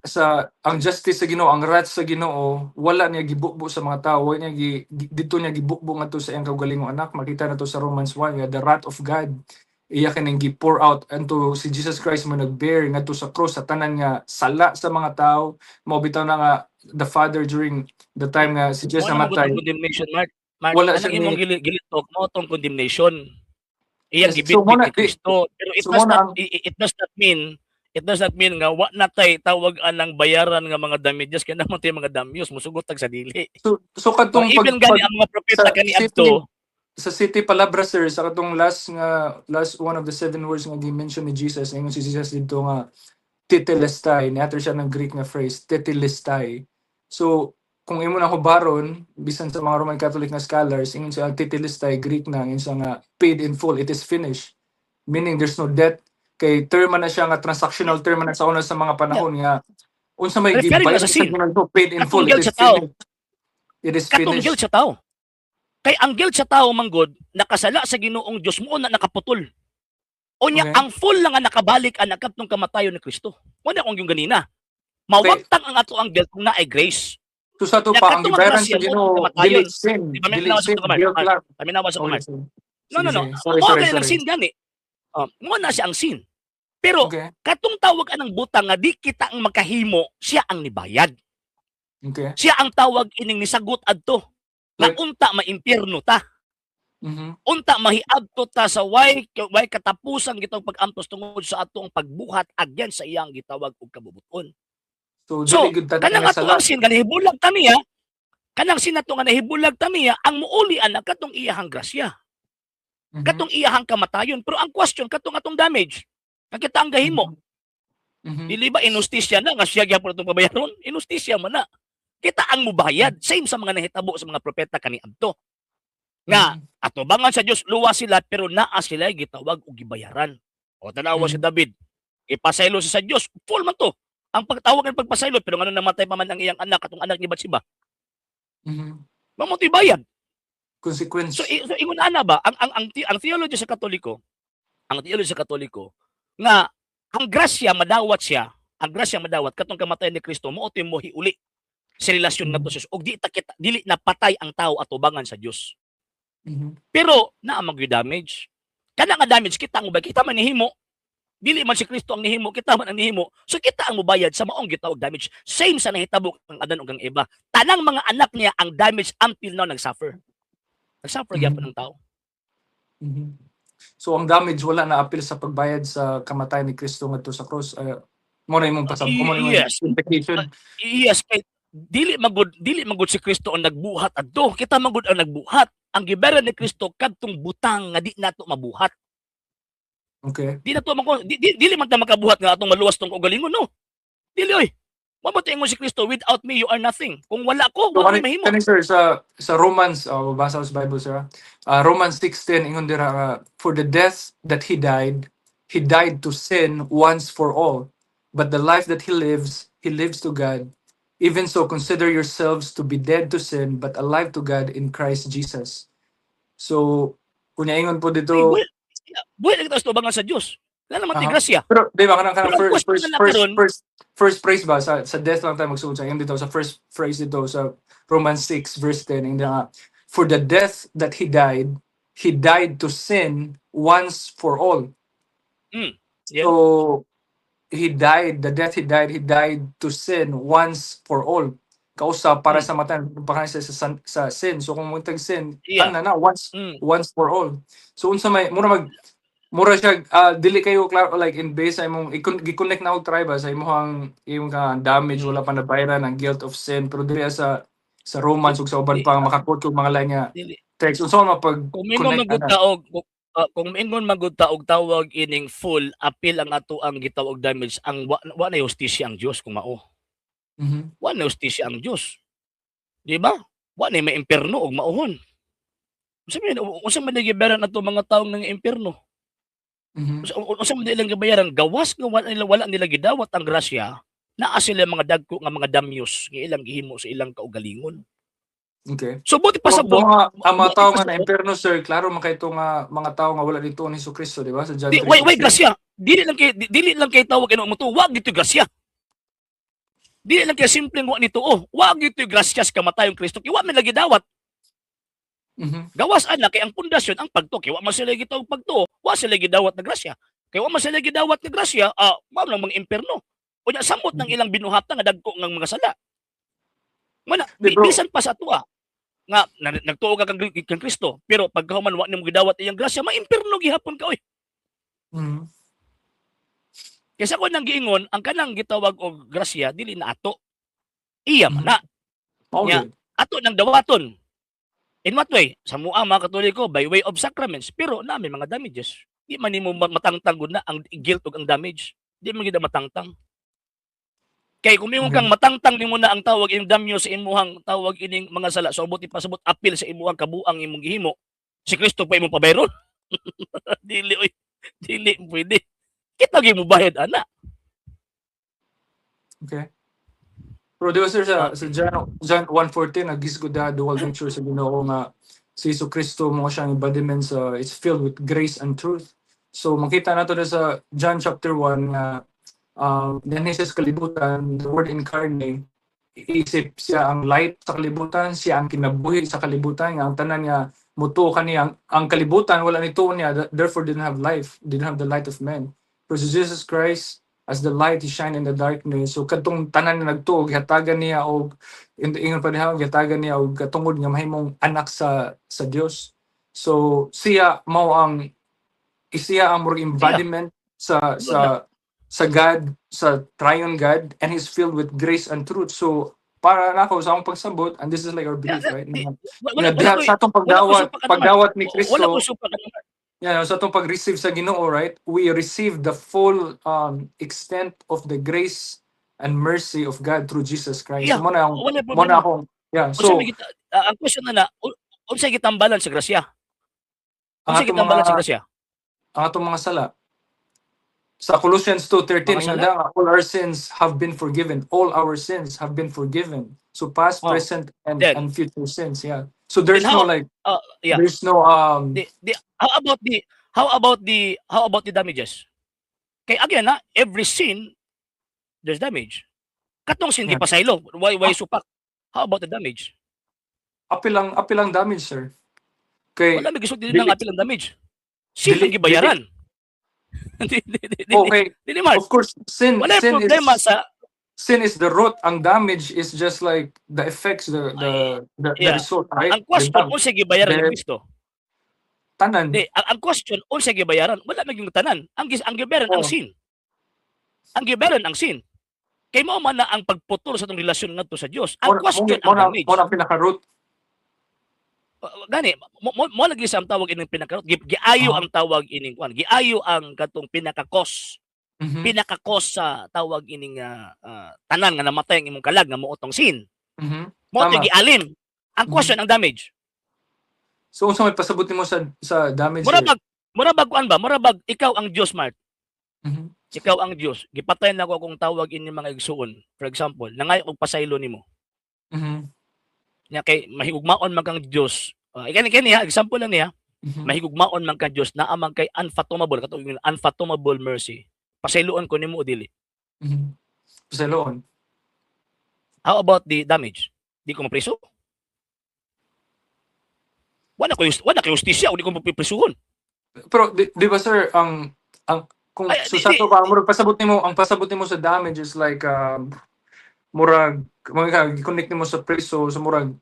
Sa ang justice sa Ginoo, ang wrath sa Ginoo, wala niya gibubo sa mga tao, wala niya dito niya gibubo ngadto sa iyang kaugalingong anak. Makita na to sa Romans 1 nga the wrath of God iya kining gi-pour out unto si Jesus Christ mo nag-bear ngadto sa cross sa tanan nga sala sa mga tao. Mao bitaw na nga the Father, during the time nga si Jesus Mo na namatay, magud condemnation, Mark. Mark, wala anang siya imong ni gilitok mo tong condemnation. Iyang Yes, so gibitbit mo na ni di, Kristo. Pero it so does mo na not ang it does not mean nga wa na tay tawag anang bayaran nga mga damages kay naman tay mga damyos musugot tag sa dili. So Oh, katong pag, even gani pag ang mga propeta sa kani city adto sa Siete Palabras, sir, sa katong last nga last one of the seven words nga gi-mention ni Jesus, ingon si Jesus dito nga "tetelestai." Niato siya ng Greek nga phrase, "tetelestai." So kung imo na hubaron bisan sa mga Roman Catholic nga scholars, ingon siya "tetelestai," Greek na, ingon siya nga "paid in full, it is finished," meaning there's no debt, kay term man na siya nga transactional term man na sa una sa mga panahon nga unsa may Referring na gibayad sa sa sin. Ginoo, paid in Katong full, it guilt is sa tao. finished, it is Katong finished. guilt sa tao. Kay ang guilt sa tao manggod nakasala sa Ginoong Dios mo na nakaputol. Unya ang full lang nga nakabalik ang nakatong kamatayon ni Kristo. Mo na akong yung ganina. Mawagtang ang ato ang guilt kung naay grace. So sa ato Nya pa, ang katong ang gibayaran grasya sa mo Ginoo kamatayon. dili sin, Di ba dili paminawa sa sin, to, Mark? guilt Mark, lang. paminawa sa to, Okay, Mark. sige. No, no, Sige, no. sige. Sorry, Mao sorry, gani ang sorry. sin gani. Oh, mo na siya ang sin. Pero katong tawag anang butang nga di kita ang makahimo, siya ang nibayad. Siya ang tawag ining nisagot adto. Nga unta maimpierno ta. Unta mahiadto ta sa way katapusan gitong pag-antos tungod sa atong pagbuhat against sa iyang gitawag og kabubuton. So, So, dili gyud tanan kanang nga ato sala. ang sin nga nahibulag ta niya, kanang sin nato nga nahibulag ta niya, ang muuli ana katong iyahang grasya. Katong iyahang kamatayon. Pero ang question, katong atong damage, nga kita ang gahimo. Dili ba inustisya na nga siya gyapon atong pabayaron? Inustisya man na. Kita ang mubayad, same sa mga nahitabo sa mga propeta kaniadto. Nga atubangan sa Dios luwas sila, pero naa sila gitawag og gibayaran. O tanawa si David, ipasaylo siya sa Dios, full man to. Ang pagtawag ng pagpasaylo, pero ngano namatay pa man ang iyang anak, katong anak ni Bathsheba? Mao to'y bayad. Consequence. So ingon ana ba ang theology sa Katoliko, ang theology sa Katoliko nga ang grasya madawat siya, ang grasya madawat katong kamatayan ni Kristo, mao to'y mohiuli sa relasyon ngadto sa Dios ug di ta kita dili na patay ang tao atubangan sa Dios. Pero naa man gyud damage. Kana nga damage kita ang ba kita man nihimo. Dili man si Kristo ang nihimo, kita man ang nihimo. So kita ang mobayad sa maong gitawag damage. Same sa nahitabo kang Adan ug kang Eva. Tanang mga anak niya ang damage until now nag-suffer. Nag-suffer gyapon ang tao. So ang damage wala na apil sa pagbayad sa kamatayan ni Kristo ngadto sa cross. Mo na imong pasab, mo na imong implication. Yes, kay dili magud si Kristo ang nagbuhat adto. Kita magud ang nagbuhat. Ang gibayaran ni Kristo kadtong butang nga di nato mabuhat. Di nato mako di, di, dili man ta makabuhat nga atong maluwas tong kaugalingon, no. Dili oy. Mao ba ingon si Kristo, "Without me you are nothing." Kung wala ko, So wala kani may mahimo. Kani sir, sa Romans, babasa ko sa Bible, sir. Romans 6:10, ingon dira nga, "For the death that he died to sin once for all, but the life that he lives to God. Even so consider yourselves to be dead to sin but alive to God in Christ Jesus." So kunya ingon po Ay, dito buhay kita sa tubangan sa Dios. Wala naman Aha. grasya. Pero di ba kanang Pero ang first question first na first karon first first phrase ba, sa death lang tayo magsugod sa ingon dito sa first phrase dito sa Romans 6 verse 10, ingon nga, "For the death that he died to sin once for all." So he died, the death he died to sin once for all. Kausa para sa mata para sa sin. So kung mo sin, tanan na once once for all. So unsa may mura mag mura siya dili kayo klaro, like in base sa imong gi-connect na og try ba sa imong imong ka damage, wala pa nabayaran ang guilt of sin, pero dili sa Romans ug sa uban pa maka-quote og mga lain nga Dili. Text, unsa man mapag Kung mingon connect magud ana? Ta og kung mingon magud ta og tawag ining full appeal ang ato ang gitawag damage, ang wa na hustisya ang Dios kung mao. Wa na hustisya ang Dios. Di ba? Wa na may impierno og mauhon. Unsa man gibayaran ato mga tawo ng impierno? Unsa man ilang gibayaran gawas nga wala nila gidawat ang grasya, naa sila mga dagko nga mga damyos nga ilang gihimo sa ilang kaugalingon. So buti So, pasabot, mga ang mga buti tao nga pasabot na impierno, sir, klaro man kay nga mga tao nga wala dito ni Kristo, di ba? Sa John Di, way way 3:16. grasya. Dili lang kay tawag ino mo to, wag gito grasya. Dili lang kay simpleng wa nito oh, wag gito grasya sa kamatayong Kristo kay wa man lagi dawat. Gawas ana kay ang pundasyon ang pagtuo, kay wa man sila gitawag pagtuo, wa sila gidawat na grasya. Kay wa man sila gidawat na grasya, mao lang mga impierno. Unya samot ng ilang binuhatan nga dagko ng mga sala. Mana Di, bro. bisan pa sa atoa nga nagtuo ka kang Kristo, pero pagkahuman wa nimo gidawat iyang grasya, ma-impierno gihapon ka oy. Kaysa ko nang giingon, ang kanang gitawag og grasya dili na ato. Iya man na. Mao Nya, gyud. ato nang dawaton. In what way? Sa mua mga Katoliko, by way of sacraments, pero na may mga damages. Di man nimo matangtang gud na ang guilt ug ang damage. Di man gid na matangtang. Kay kung mingon kang matangtang nimo na ang tawag ining damyo sa imuhang tawag ining mga sala, so buti pasabot apil sa imuhang kabuang imong gihimo, si Kristo pa imong pabayron. Dili oy. Dili pwede. Kita gyud mo bayad ana. Okay. Pero di ba sir, sa John 1:14, nagisgod na dual nature sa Ginoo nga si Jesu Kristo mo siyang embodiment sa it's filled with grace and truth. So makita nato na sa John chapter 1 nga dinhi siya sa kalibutan, the Word incarnate, isip siya ang light sa kalibutan, siya ang kinabuhi sa kalibutan, nga ang tanan nga mutuo kaniya, ang kalibutan wala nituo niya, therefore didn't have life, didn't have the light of men. Pero si Jesus Christ as the light, he shine in the darkness. So kadtong tanan nga nagtuo, gihatagan niya og ingon pa niya, gihatagan niya og katungod nga mahimong anak sa Dios. So siya mao ang siya ang murag embodiment sa God, sa triune God, and he's filled with grace and truth. So para nako sa akong pagsabot, and this is like our belief, right? Di, Nga, wala, nga wala, diha wala, sa atong wala ko pagdawat, supa ka naman. pagdawat ni Wala Kristo, ko supa ka naman. Sa atong pag-receive sa Ginoo, right? We receive the full extent of the grace and mercy of God through Jesus Christ. Yeah, So, mo na ang wala mo na problema. Akong, yeah. Unsa So may kita, ang question na na, unsay gitambalan sa grasya? Ang Unsay atong gitambalan mga sa grasya? Ang atong mga sala. Sa Colossians 2:13, Mga ingon sala? Da nga, all our sins have been forgiven. All our sins have been forgiven. So past, present, and Then and future sins, yeah. So there's Then no how like there's no the how about the how about the how about the damages? Kay again ha, every sin there's damage. Katong sin gipasaylo, why supak? How about the damage? Apil ang damage, sir. Kay Wala may gisulti dili ng apil ang damage. Sin dili ang gibayaran. Di di di di Okay, dili, Mark. Of course sin Wala sin problema is sa sin is the root, ang damage is just like the effects, the result, right? Ang question, Di ba? unsay gibayaran ni Kristo? Tanan. Di, ang question, unsay gibayaran? Wala may tanan. Ang gibayaran ang sin. Ang gibayaran ang sin. Kay mao man na ang pagputol sa atong relasyon ngadto sa Dios. Ang question, ang damage. Mo na pinaka-root. Gani mo lagi sa ang tawag ining pinaka giayo ang tawag ining kwan. Giayo ang katong pinaka-cause. Pinaka-cause sa tawag ining tanan nga namatay ang imong kalag nga mao tong sin. Mao to gialin. Ang question, ang damage. So unsa may pasabot nimo sa damage, Mura sir? bag mura bag kuan ba? Mura bag ikaw ang Dios, Mark. Ikaw ang Dios. Gipatay na ko akong tawag ini mga igsuon. For example, nangayo og pasaylo nimo. Nya kay mahigugmaon man kang Dios. Kani kani ha, example lang niya. Mahigugmaon man kang Dios, naa man kay unfathomable, katong unfathomable mercy. Pasayloon ko nimo o dili? Pasayloon. How about the damage? Di ko mapriso? Wala kay hustisya, di ko mapiprisuhon. Pero di ba, sir, ang kung Ay, so di, sa di, to ba, murag pasabot nimo, ang pasabot nimo sa damage is like murag mga connect nimo sa preso, so murag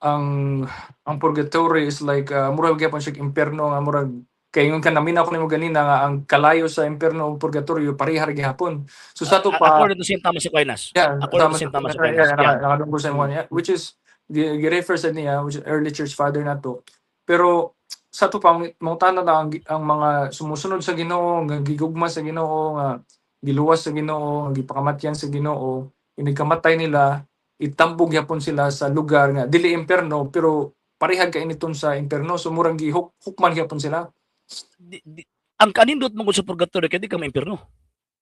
ang purgatory is like murag gyapon siya impierno nga murag kay ingon ka, naminaw ko nimo ganina nga ang kalayo sa impierno ug purgatorio pareha ra gihapon. So sa to pa According to St. Thomas Aquinas. According to tama St. Thomas yeah, Aquinas. Nakadunggo sa imo niya, which is gi-refer sa niya, which is early church father nato. Pero sa to pa, mangutana na ang mga sumusunod sa Ginoo nga gigugma sa Ginoo, nga giluwas sa Ginoo, nga gipakamatyan sa Ginoo, inigkamatay nila, itambog gyapon sila sa lugar nga dili impierno pero parehag ka initon sa impierno, so murang gihuk hukman gyapon sila. Ang kanindot mo sa purgatory kay di ka maimpierno.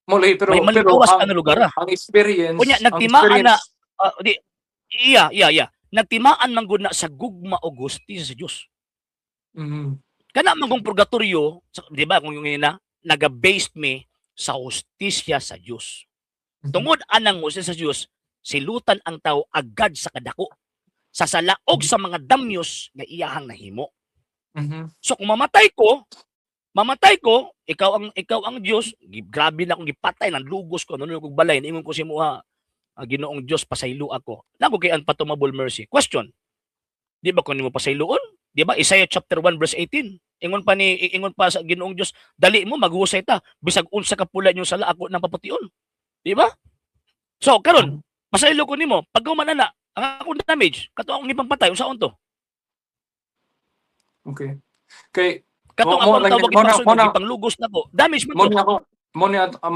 Mo lagi, pero May pero malikawas ang ka na lugar ah. ang experience Unya ang nagtimaan na experience di iya. Nagtimaan man gud na sa gugma o hustisya sa Dios. Kana man kung purgatorio, di ba kung yung ina, naga-based mi sa hustisya sa Dios. Tungod anang hustisya sa Dios, silutan ang tao agad sa kadako sa salaog sa mga damyos nga iyahang nahimo. So kung mamatay ko, ikaw ang Dios, grabe na akong gipatay nang lugos ko, nunod kog balay, niingon ko sa imo, Ginoong Dios, pasaylo ako. Nago kay unfathomable mercy. Question. Di ba kung nimo pasayloon? Di ba Isaiah chapter 1 verse 18? Ingon pa sa Ginoong Dios, dali mo maghusay ta bisag unsa ka pula inyong sala, ako nang papution. Di ba? So karon, pasaylo ko nimo, pag human na ang akong damage, kato akong ipampatay, unsaon to? Okay. Kay Katong mo akong lang tawag mo na ipangsunod, mo na ipanglugos nako. Damage man mo to. ni ako mo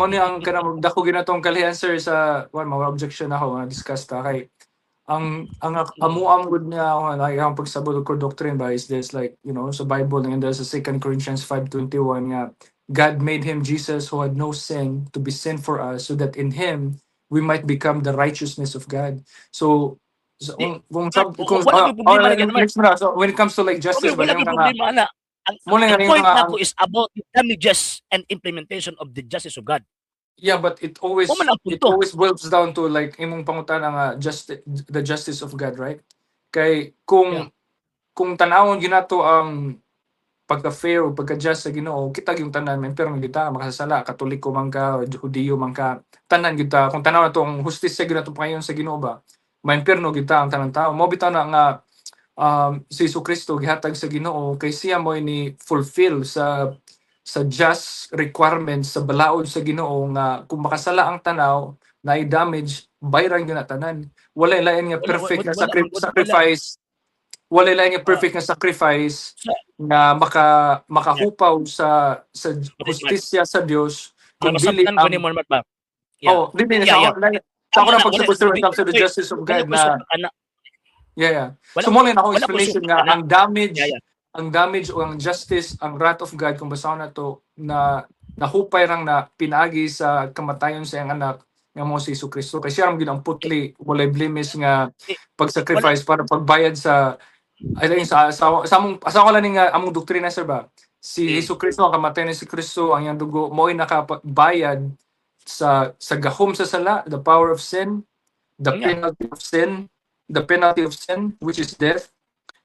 ni ang kanang dako ginatong kalihan, sir, sa one mga objection ako nga discuss ta kay ang amuam gud niya ako na ang pagsabot og core doctrine ba is this, like sa Bible and there's a 2 Corinthians 5:21 nga God made him, Jesus, who had no sin, to be sin for us so that in him we might become the righteousness of God. So Di, kung sab, kung wala gyud problema na ganun. Next mo na. So when it comes to like justice Okay, ba wala yung gyud nga problema ana. Ang, mo lang ang nga point nga nako is about the damages and implementation of the justice of God. Yeah, but it always Mo man ang it punto. always boils down to like imong pangutana nga just the justice of God, right? Kay kung kung tan-awon ginato ang pagka-fair o pagka-just sa Ginoo, kita yung tanan may pero kita makasasala, Katoliko man ka, o Hudiyo man ka, tanan gyud ta. Kung tan-aw nato ang hustisya gyud nato pangayon sa Ginoo ba, maimpierno gyud ta ang tanan tao. Mao bitaw na nga si Jesu Kristo gihatag sa Ginoo kay siya mo'y ni fulfill sa just requirements sa balaod sa Ginoo nga kung makasala ang tanaw na damage, bayran gyud na tanan. Wala lain nga Wala perfect wala nga wala wala. sacrifice, wala lain nga perfect nga sacrifice nga makahupaw sa hustisya sa Dios Kung kung dili masabtan ko ang ni Mark ba? Yeah. Oh, dili sa Sa ako Tama na na, pagsabot, sir, when it comes to the justice of wala God ko na supak ana. Yeah. Wala So mo na ako wala ko explanation supak nga ana. ang damage ang damage o ang justice, ang wrath of God, kung basahon na to, na nahupay rang na pinaagi sa kamatayon sa iyang anak nga mo si Jesu Kristo, kay siya ra gyud ang putli, walay blemish nga pag-sacrifice para pagbayad sa ay sa among asa ko lang ni nga among doktrina, sir, ba si Jesu Kristo, ang kamatayon ni si Kristo, ang iyang dugo mo'y nakabayad sa gahom sa sala, the power of sin, the penalty of sin, the penalty of sin, which is death,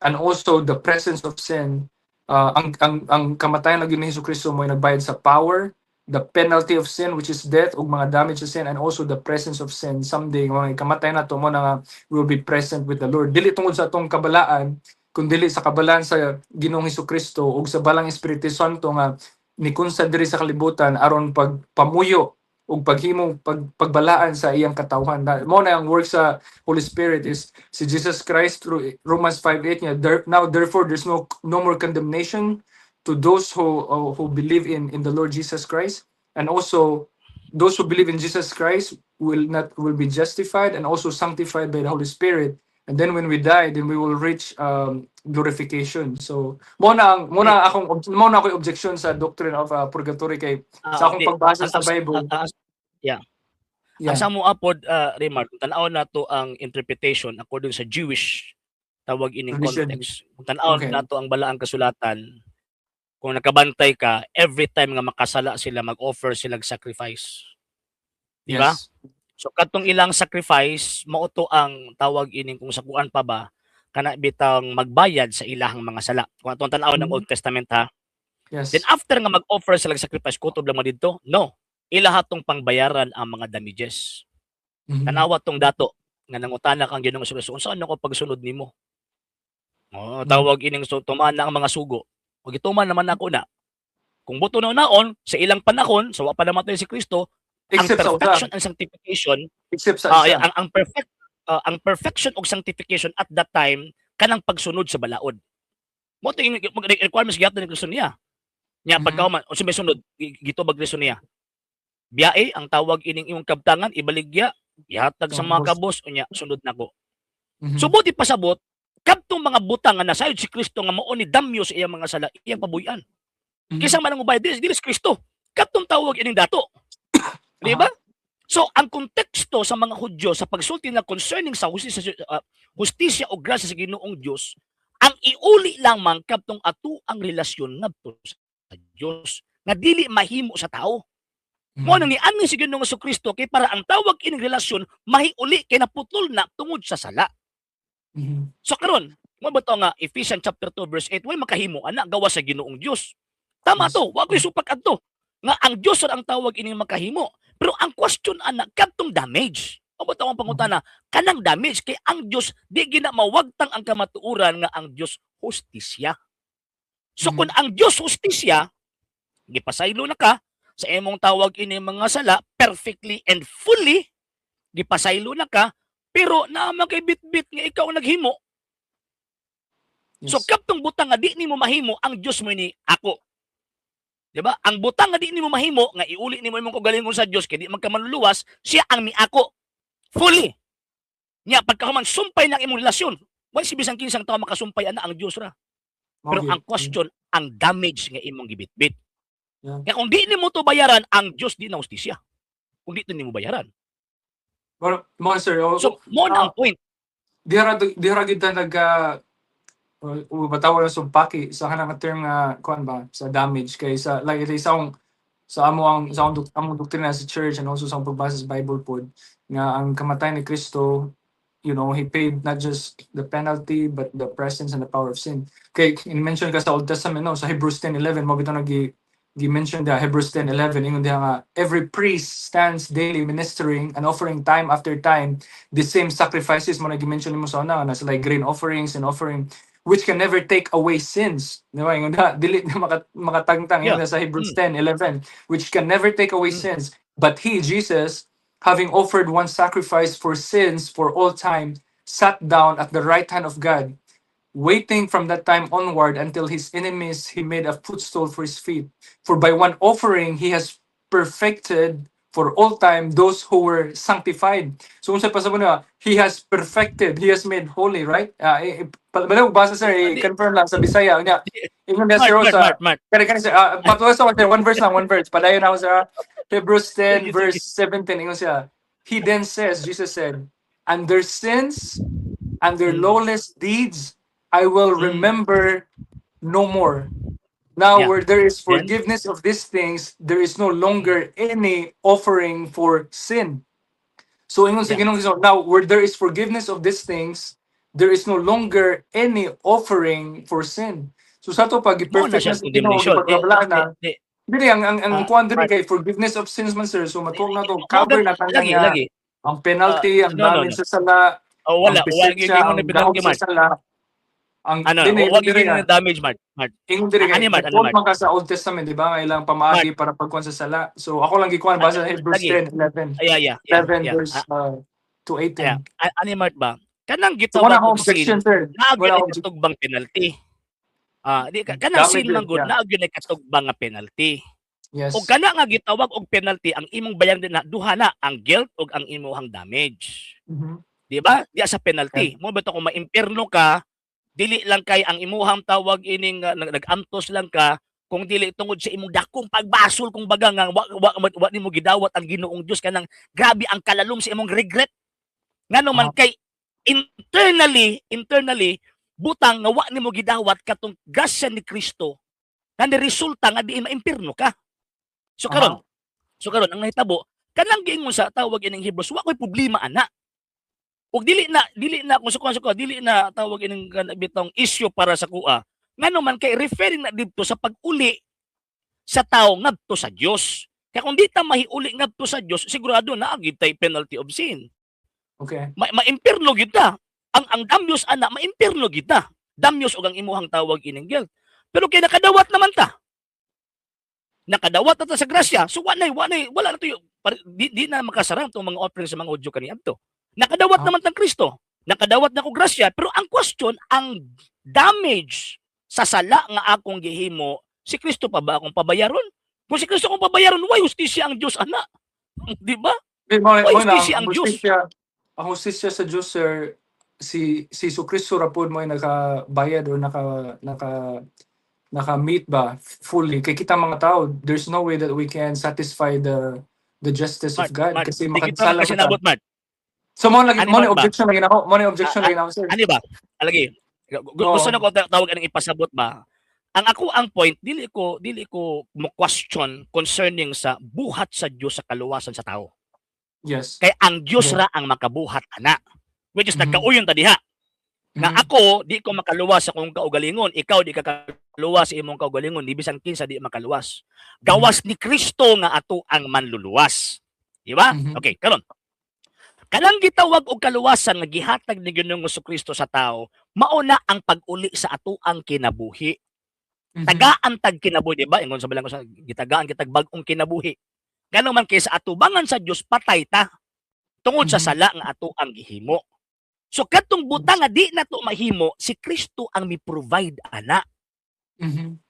and also the presence of sin. Ang kamatayan lagi ni Jesu Kristo mo'y nagbayad sa power, the penalty of sin, which is death, ug mga damage sa sin, and also the presence of sin. Someday mga kamatay na to mo na nga we will be present with the Lord, dili tungod sa atong kabalaan, kundi sa kabalaan sa Ginoong Hesus Kristo ug sa Balang Espiritu Santo nga nikunsa diri sa kalibutan aron pagpamuyo ug paghimo pagbalaan sa iyang katawhan. Mo na ang work sa Holy Spirit is si Jesus Christ through Romans 5:8 niya there, now therefore there's no more condemnation to those who believe in the Lord Jesus Christ, and also those who believe in Jesus Christ will not will be justified and also sanctified by the Holy Spirit, and then when we die, then we will reach glorification. So mo na ako objection sa doctrine of purgatory kay sa akong di. Pagbasa sa Bible. Ang sa mo apod, Raymar, kung tan-awon nato ang interpretation according sa Jewish tawag ining Tradition. Context. Kung tan-awon nato ang balaang kasulatan, kung nakabantay ka, every time nga makasala sila, mag-offer sila sacrifice. Di ba? Yes. So katong ilang sacrifice, mao to ang tawag ining kung sa kuan pa ba, kana bitang magbayad sa ilahang mga sala. Kung atong tan-awon ng Old Testament, ha. Then after nga mag-offer sila sacrifice, kutob lang man didto? No. Ilaha tong pangbayaran ang mga damages. Tanawa tong dato nga nangutana kang Ginoong Hesus, "Unsa ako pagsunod nimo?" Oh, tawag ining so tuman na ang mga sugo. O gituman naman ako na. Kung buto na naon sa ilang panahon, sa wa pa namatay si Kristo, ang Except sa usa. Perfection and sanctification, Except sa isa. Yeah, ang perfection og sanctification at that time kanang pagsunod sa balaod. Mo to yung requirements gyapon ni Kristo niya. Nya pagkahuman unsa may sunod gitubag Kristo niya. Biyae ang tawag ining imong kabtangan, ibaligya, ihatag sa mga Kabos. kabos, unya sunod nako. So buti pasabot kadtong mga butang nga nasayod si Kristo nga mao ni damyo sa iyang mga sala, iyang pabuy-an. Kinsa man ang mubayad dili dili si Kristo. Kadtong tawag ining dato. Di ba? So ang konteksto sa mga Hudyo sa pagsulti na concerning sa hustisya o grasya sa Ginoong Dios, ang iuli lamang kadtong ato ang relasyon ngadto sa Dios nga dili mahimo sa tao. Mo nang niani si Ginoong Kristo kay para ang tawag ining relasyon mahiuli kay naputol na tungod sa sala. So karon, mo ba to nga Ephesians chapter 2 verse 8, way makahimo ana gawa sa Ginoong Dios. Tama to, wa ko'y supak adto. Nga ang Dios ra ang tawag ining makahimo. Pero ang question ana kadtong damage. O ba ang pangutana kanang damage kay ang Dios di gina mawagtang ang kamatuoran nga ang Dios hustisya. So kung ang Dios hustisya, gipasaylo na ka sa imong tawag ini mga sala perfectly and fully, gipasaylo na ka, pero naa man kay bitbit nga ikaw ang naghimo. So kadtong butang nga di nimo mahimo, ang Dios mo ni ako. Di ba? Ang butang nga di nimo mahimo nga iuli nimo imong kaugalingon sa Dios kay di man ka manluluwas, siya ang miako fully. Nya pagkahuman sumpay lang imong relasyon. Wala si bisan kinsang tao makasumpay ana, ang Dios ra. Pero ang question, ang damage nga imong gibitbit. Kaya kung di nimo to bayaran, ang Dios di na hustisya. Kung di to nimo bayaran. Pero, mo sir, oh, So, mo na ang point. Diha ra gyud ta nagka o batawag na sumpaki sa kanang term nga kuan ba sa damage kay sa like sa akong sa amo ang sa akong among doktrina sa church and also sa akong pagbasa sa Bible pod nga ang kamatayan ni Kristo, he paid not just the penalty but the presence and the power of sin, kay in-mention ka sa Old Testament, no, sa Hebrews 10:11 mo bitaw nagi gi-mention diha. Hebrews 10:11 ingon diha nga every priest stands daily ministering and offering time after time the same sacrifices, mo na gi-mention nimo sa una na sa like grain offerings and offering, which can never take away sins. Di ba? Ingon diha, dili na makatangtang ingon sa Hebrews 10:11, which can never take away sins. But he, Jesus, having offered one sacrifice for sins for all time, sat down at the right hand of God, waiting from that time onward until his enemies he made a footstool for his feet. For by one offering he has perfected for all time those who were sanctified. So unsa pasabot niya, he has perfected, he has made holy, right? Balaw basa, sir, i-confirm lang sa Bisaya. Nya, ingon niya Mart, sir Mart, sa Mart, Mart. Kani kani sir, patuloy sa sir, one verse lang, one verse. Padayon ako sa Hebrews 10 Sige, sige. Verse 17, ingon siya. He then says, Jesus said, "And their sins and their lawless deeds I will remember no more." Now where there is Then? Forgiveness of these things, there is no longer any offering for sin. So ingon sa Ginoong Hesus, now where there is forgiveness of these things, there is no longer any offering for sin. So sa to pag Mao na perfect siya na sa Ginoo, condemnation. gipagkabala na. Di, Dili ang kuan diri Mark. Kay forgiveness of sins man, sir. So matuog na to, Mao cover na tanan lagi, nga lagi. Ang penalty, ang No, damage no. sa sala, Oh, wala, ang wala pisensya, gyud mo ang na dahog penalty, sa Mart. sala. Ang Ano, dili wag diri gyud nga mo damage, Mart. Mart. Ingon diri kay Ani, Mart, ani, nag-quote Mart. Man ka sa Old Testament, di ba? Nga ilang pamaagi para pagkuan sa sala. So ako lang gikuan basa sa Hebrews Lagi. 10, 11. Yeah. 11 verse to 18. Yeah. Ani, Mart ba? Kanang So wala gitawag akong og sin, objection, sir. naa Wala gyud akong katugbang penalty. Di ka kanang sin Damages, man gud yeah. naa gyud katugbang nga penalty. Yes. Og kana nga gitawag og penalty, ang imong bayaran din na duha na ang guilt ug ang imong damage. Di ba? Di sa penalty. Mo ba to kung maimpierno ka, dili lang kay ang imuhang tawag ining nag-antos lang ka kung dili tungod sa imong dakong pagbasol, kung baga nga wa nimo gidawat ang Ginoong Dios, kanang grabe ang kalalom sa imong regret, ngano man kay internally butang nga wa nimo gidawat katong grasya ni Kristo nga ni resulta nga diin maimpierno ka. So karon ang nahitabo, kanang giingon sa tawag ining Hebrews, wa koy problema ana. Ug dili na kung sa dili na tawag ining bitong issue para sa kuha. Ngano man kay referring na didto sa pag-uli sa tao ngadto sa Dios. Kaya kung di ta mahiuli ngadto sa Dios, sigurado na gid tay penalty of sin. Ma impierno gid ta. Ang damyos ana, maimpierno gid ta. Damyos ug ang imuhang tawag ining guilt. Pero kay nakadawat naman ta. Nakadawat na ta sa grasya. So wala na to di na makasarang tong mga offering sa mga Hudyo kaniadto. Nakadawat naman tang Kristo. Nakadawat na ko grasya, pero ang question, ang damage sa sala nga akong gihimo, si Kristo pa ba akong pabayaron? Kung si Kristo akong pabayaron, why hustisya ang Dios ana? Di ba? Di, mo Why mo na, hustisya ang ang Diyos? Hustisya, ang hustisya sa Diyos, sir, si Kristo ra pod mo ay nakabayad or naka meet ba fully kay kita mga tao. There's no way that we can satisfy the justice of Mark, God Mark, kasi di kita makasala man ta. makasinabot, Mark. So mo lagi Ani, mo ni Mark ba? Objection lagi nako, mo ni objection lagi nako, sir. Ano ba? Alagi. Oo. Gusto na ko tawag anong ipasabot ba? Ang ako ang point, dili ko mo question concerning sa buhat sa Dios sa kaluwasan sa tao. Kay ang Dios ra ang makabuhat ana. Which is nagkauyon ta diha. Nga ako di ko makaluwas sa akong kaugalingon, ikaw di ka kaluwas sa imong kaugalingon, di bisan kinsa di makaluwas. Gawas ni Kristo nga ato ang manluluwas. Di ba? Mhm. Okay, karon. Kanang gitawag og kaluwasan nga gihatag ni Ginoong Kristo sa tao, mao na ang pag-uli sa atoang kinabuhi. Tagaan tag kinabuhi, di ba? Ingon sa balang ko sa gitagaan kitag bag-ong kinabuhi. Ngano man kay sa atubangan sa Dios patay ta tungod sa sala nga ato ang gihimo. So kadtong butang nga di nato mahimo, si Kristo ang mi-provide ana.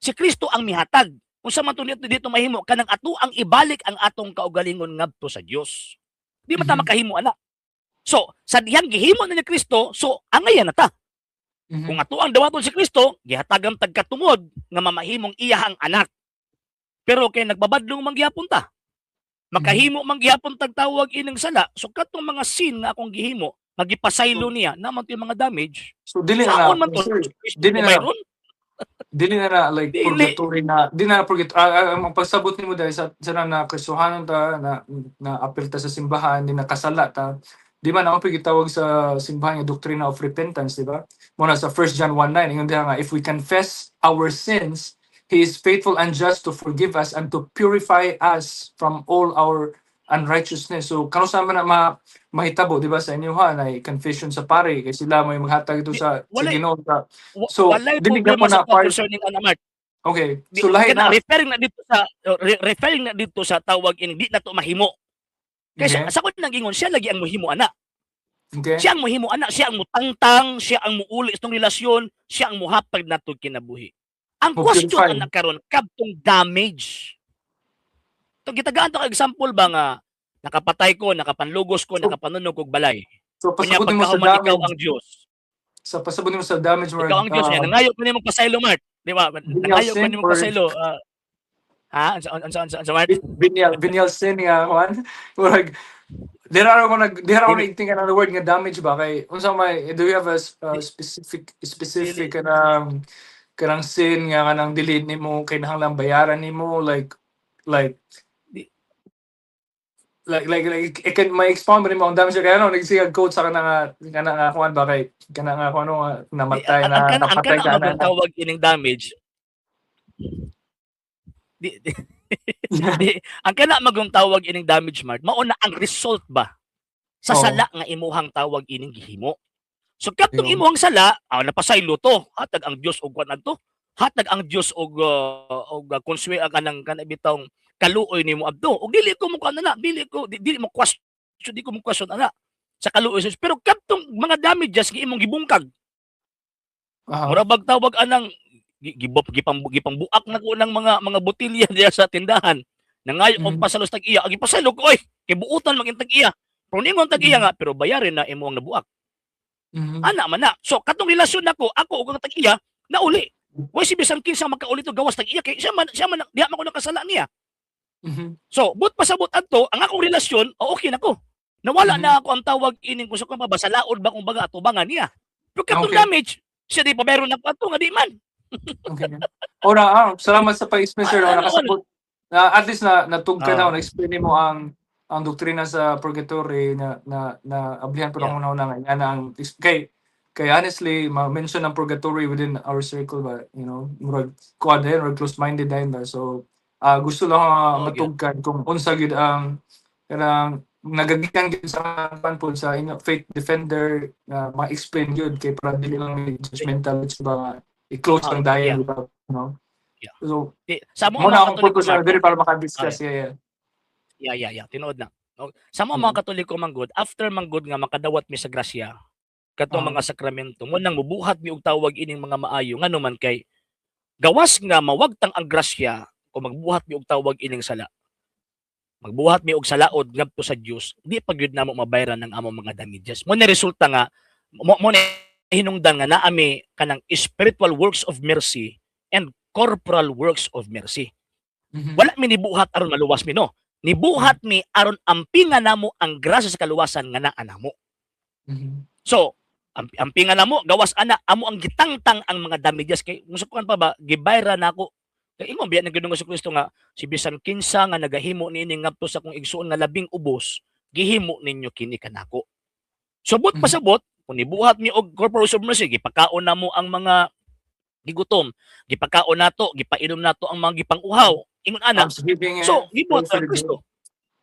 Si Kristo ang mihatag. Unsa man to dito, dito mahimo, kanang ato ang ibalik ang atong kaugalingon ngadto sa Dios. Di man ta makahimo ana. So, sa dihang gihimo na ni Kristo, so angayan na ta. Kung ato ang dawaton si Kristo, gihatagan tag katungod nga mamahimong iyahang anak. Pero kay nagbabadlong man gihapon ta. Makahimo man gihapon tag tawag ining sala, so katong mga sin nga akong gihimo, magipasaylo niya naman to yung mga damage. So dili na Saon man to, sir, si Kristo dili na mayroon? Dili na na like Dili. Purgatory na, dili na purgatory. Ang pagsabot nimo dahil sa na, na Kristohanon ta na na apil ta sa simbahan, di na kasala ta, di man ako gitawag sa simbahan nga doctrine of repentance, di ba? Mo na sa 1 John 1:9, ingon diha nga if we confess our sins, he is faithful and just to forgive us and to purify us from all our unrighteousness. So kano sa man na mahitabo, di ba, sa inyo ha, na confession sa pare kay sila may maghatag ito sa Ginoo sa So, Walay dili problema gyapon sa na part- concerning ana, Mark. Okay. So lahi na. Referring na dito sa tawag in di na to mahimo. Kay sa kun nang ingon siya lagi ang mohimo ana. Siya ang mohimo ana, siya ang mutangtang, siya ang muuli sa relasyon, siya ang muhatag nato kinabuhi. Ang Mo question purify. ana karon kadtong damage. To gitagaan to ka example ba nga Nakapatay ko, nakapanlugos ko, So, nakapanunog kog balay. So Unya pasabot nimo sa pagkahuman, ikaw damage, ang Dios. Sa pasabot nimo sa damage Ikaw murag ang Dios niya. Nangayo ko nimo pasaylo, Mark. Di ba? venial Nangayo ko sin nimo or pasaylo. Ha? Unsa, Mark? Venial sin nga kuan. Murag dira ako Dili nag-think another word nga damage ba kay unsa may, do you have a specific dili specific kanang sin nga kanang dili nimo kinahanglan bayaran nimo like Di, like it can may expound ba nimo ang damage kay ano nagsiga quote sa kana nga kuan ba kay kana nga kuan ano nga Di, namatay ang na ang kana ang napatay kana ka na magong na tawag ining damage. Di, ang kana magong tawag ining damage, Mark, mao na ang result ba sa sala nga imuhang tawag ining gihimo. So kadtong imuhang sala, napasaylo to, hatag ang Dios og kuan adto. Hatag ang Dios og konsuelo kanang kana bitawng kaluoy nimo adto. Og dili ko mo kuan ana, dili ko di, dili mo question, di ko mo question ana sa kaluoy sa Dios. Pero kadtong mga damages nga imong gibungkag, mura bag tawag anang gibop gipambuak na ko ng mga botelya diya sa tindahan. Nangayo og pasalo sa tag-iya, agi pasalo ko oy, kay buutan man tag-iya. Pero ningon tag-iya nga, pero bayarin na imo ang nabuak. Ana man na. So katong relasyon nako, ako ug ang tag-iya nauli. Way si bisan kinsa makauli to gawas tag-iya kay siya man diha man ko nakasala niya. So, but pasabot adto, ang akong relasyon, oh, okay na ko. Nawala na ako ang tawag ining kung sa kung mabasalaod ba kung baga atubangan niya. Pero katong damage, siya di pa meron na ato nga di man. Okay. Ora, salamat sa pag-explain, sir. Ah, Oh, ano, nakasabot. Na at least na natug ka na, na-explain nimo ang doktrina sa purgatory na ablihan po ng una nga na ang kay honestly ma-mention ang purgatory within our circle ba, murag kuan din, murag close-minded din ba, so gusto lang matugkan kung unsa gyud ang kanang nagagikan gyud sa kuan po sa inyo faith defender na ma-explain gyud kay para dili lang may judgmental ba nga i-close lang dayon, di ba, no? So Di, sa mo muna mga akong Katoliko, purpose Mark, na diri para maka-discuss, yeah. Yeah. Tinuod na. No? Sa mo mga Katoliko manggod, after manggod nga makadawat mi sa grasya, katong mga sakramento, mo nang mubuhat mi og tawag ining mga maayo, ngano man kay gawas nga mawagtang ang grasya kung magbuhat mi og tawag ining sala. Magbuhat mi og salaod ngadto sa Dios, di pa gyud namo mabayran ang among mga damages. Mo na resulta nga mo na hinungdan nga naami kanang spiritual works of mercy and corporal works of mercy. Wala mi nibuhat aron maluwas mi, no. Nibuhat mi aron ampinga namo ang grasya sa kaluwasan nga naa namo. So, ampinga namo gawas ana amo ang gitangtang ang mga damages kay musukuan pa ba gibayra nako. Kay ingon biya ng Ginoong Kristo nga si bisan kinsa nga nagahimo niini ngadto sa akong igsuon nga labing ubos, gihimo ninyo kini kanako. So but pasabot, kung nibuhat mi og corporal of mercy, gipakaon namo ang mga gigutom, gipakaon nato, gipainom nato ang mga gipang-uhaw. Ingon ana. Almsgiving, So, gibuhat very ang Kristo.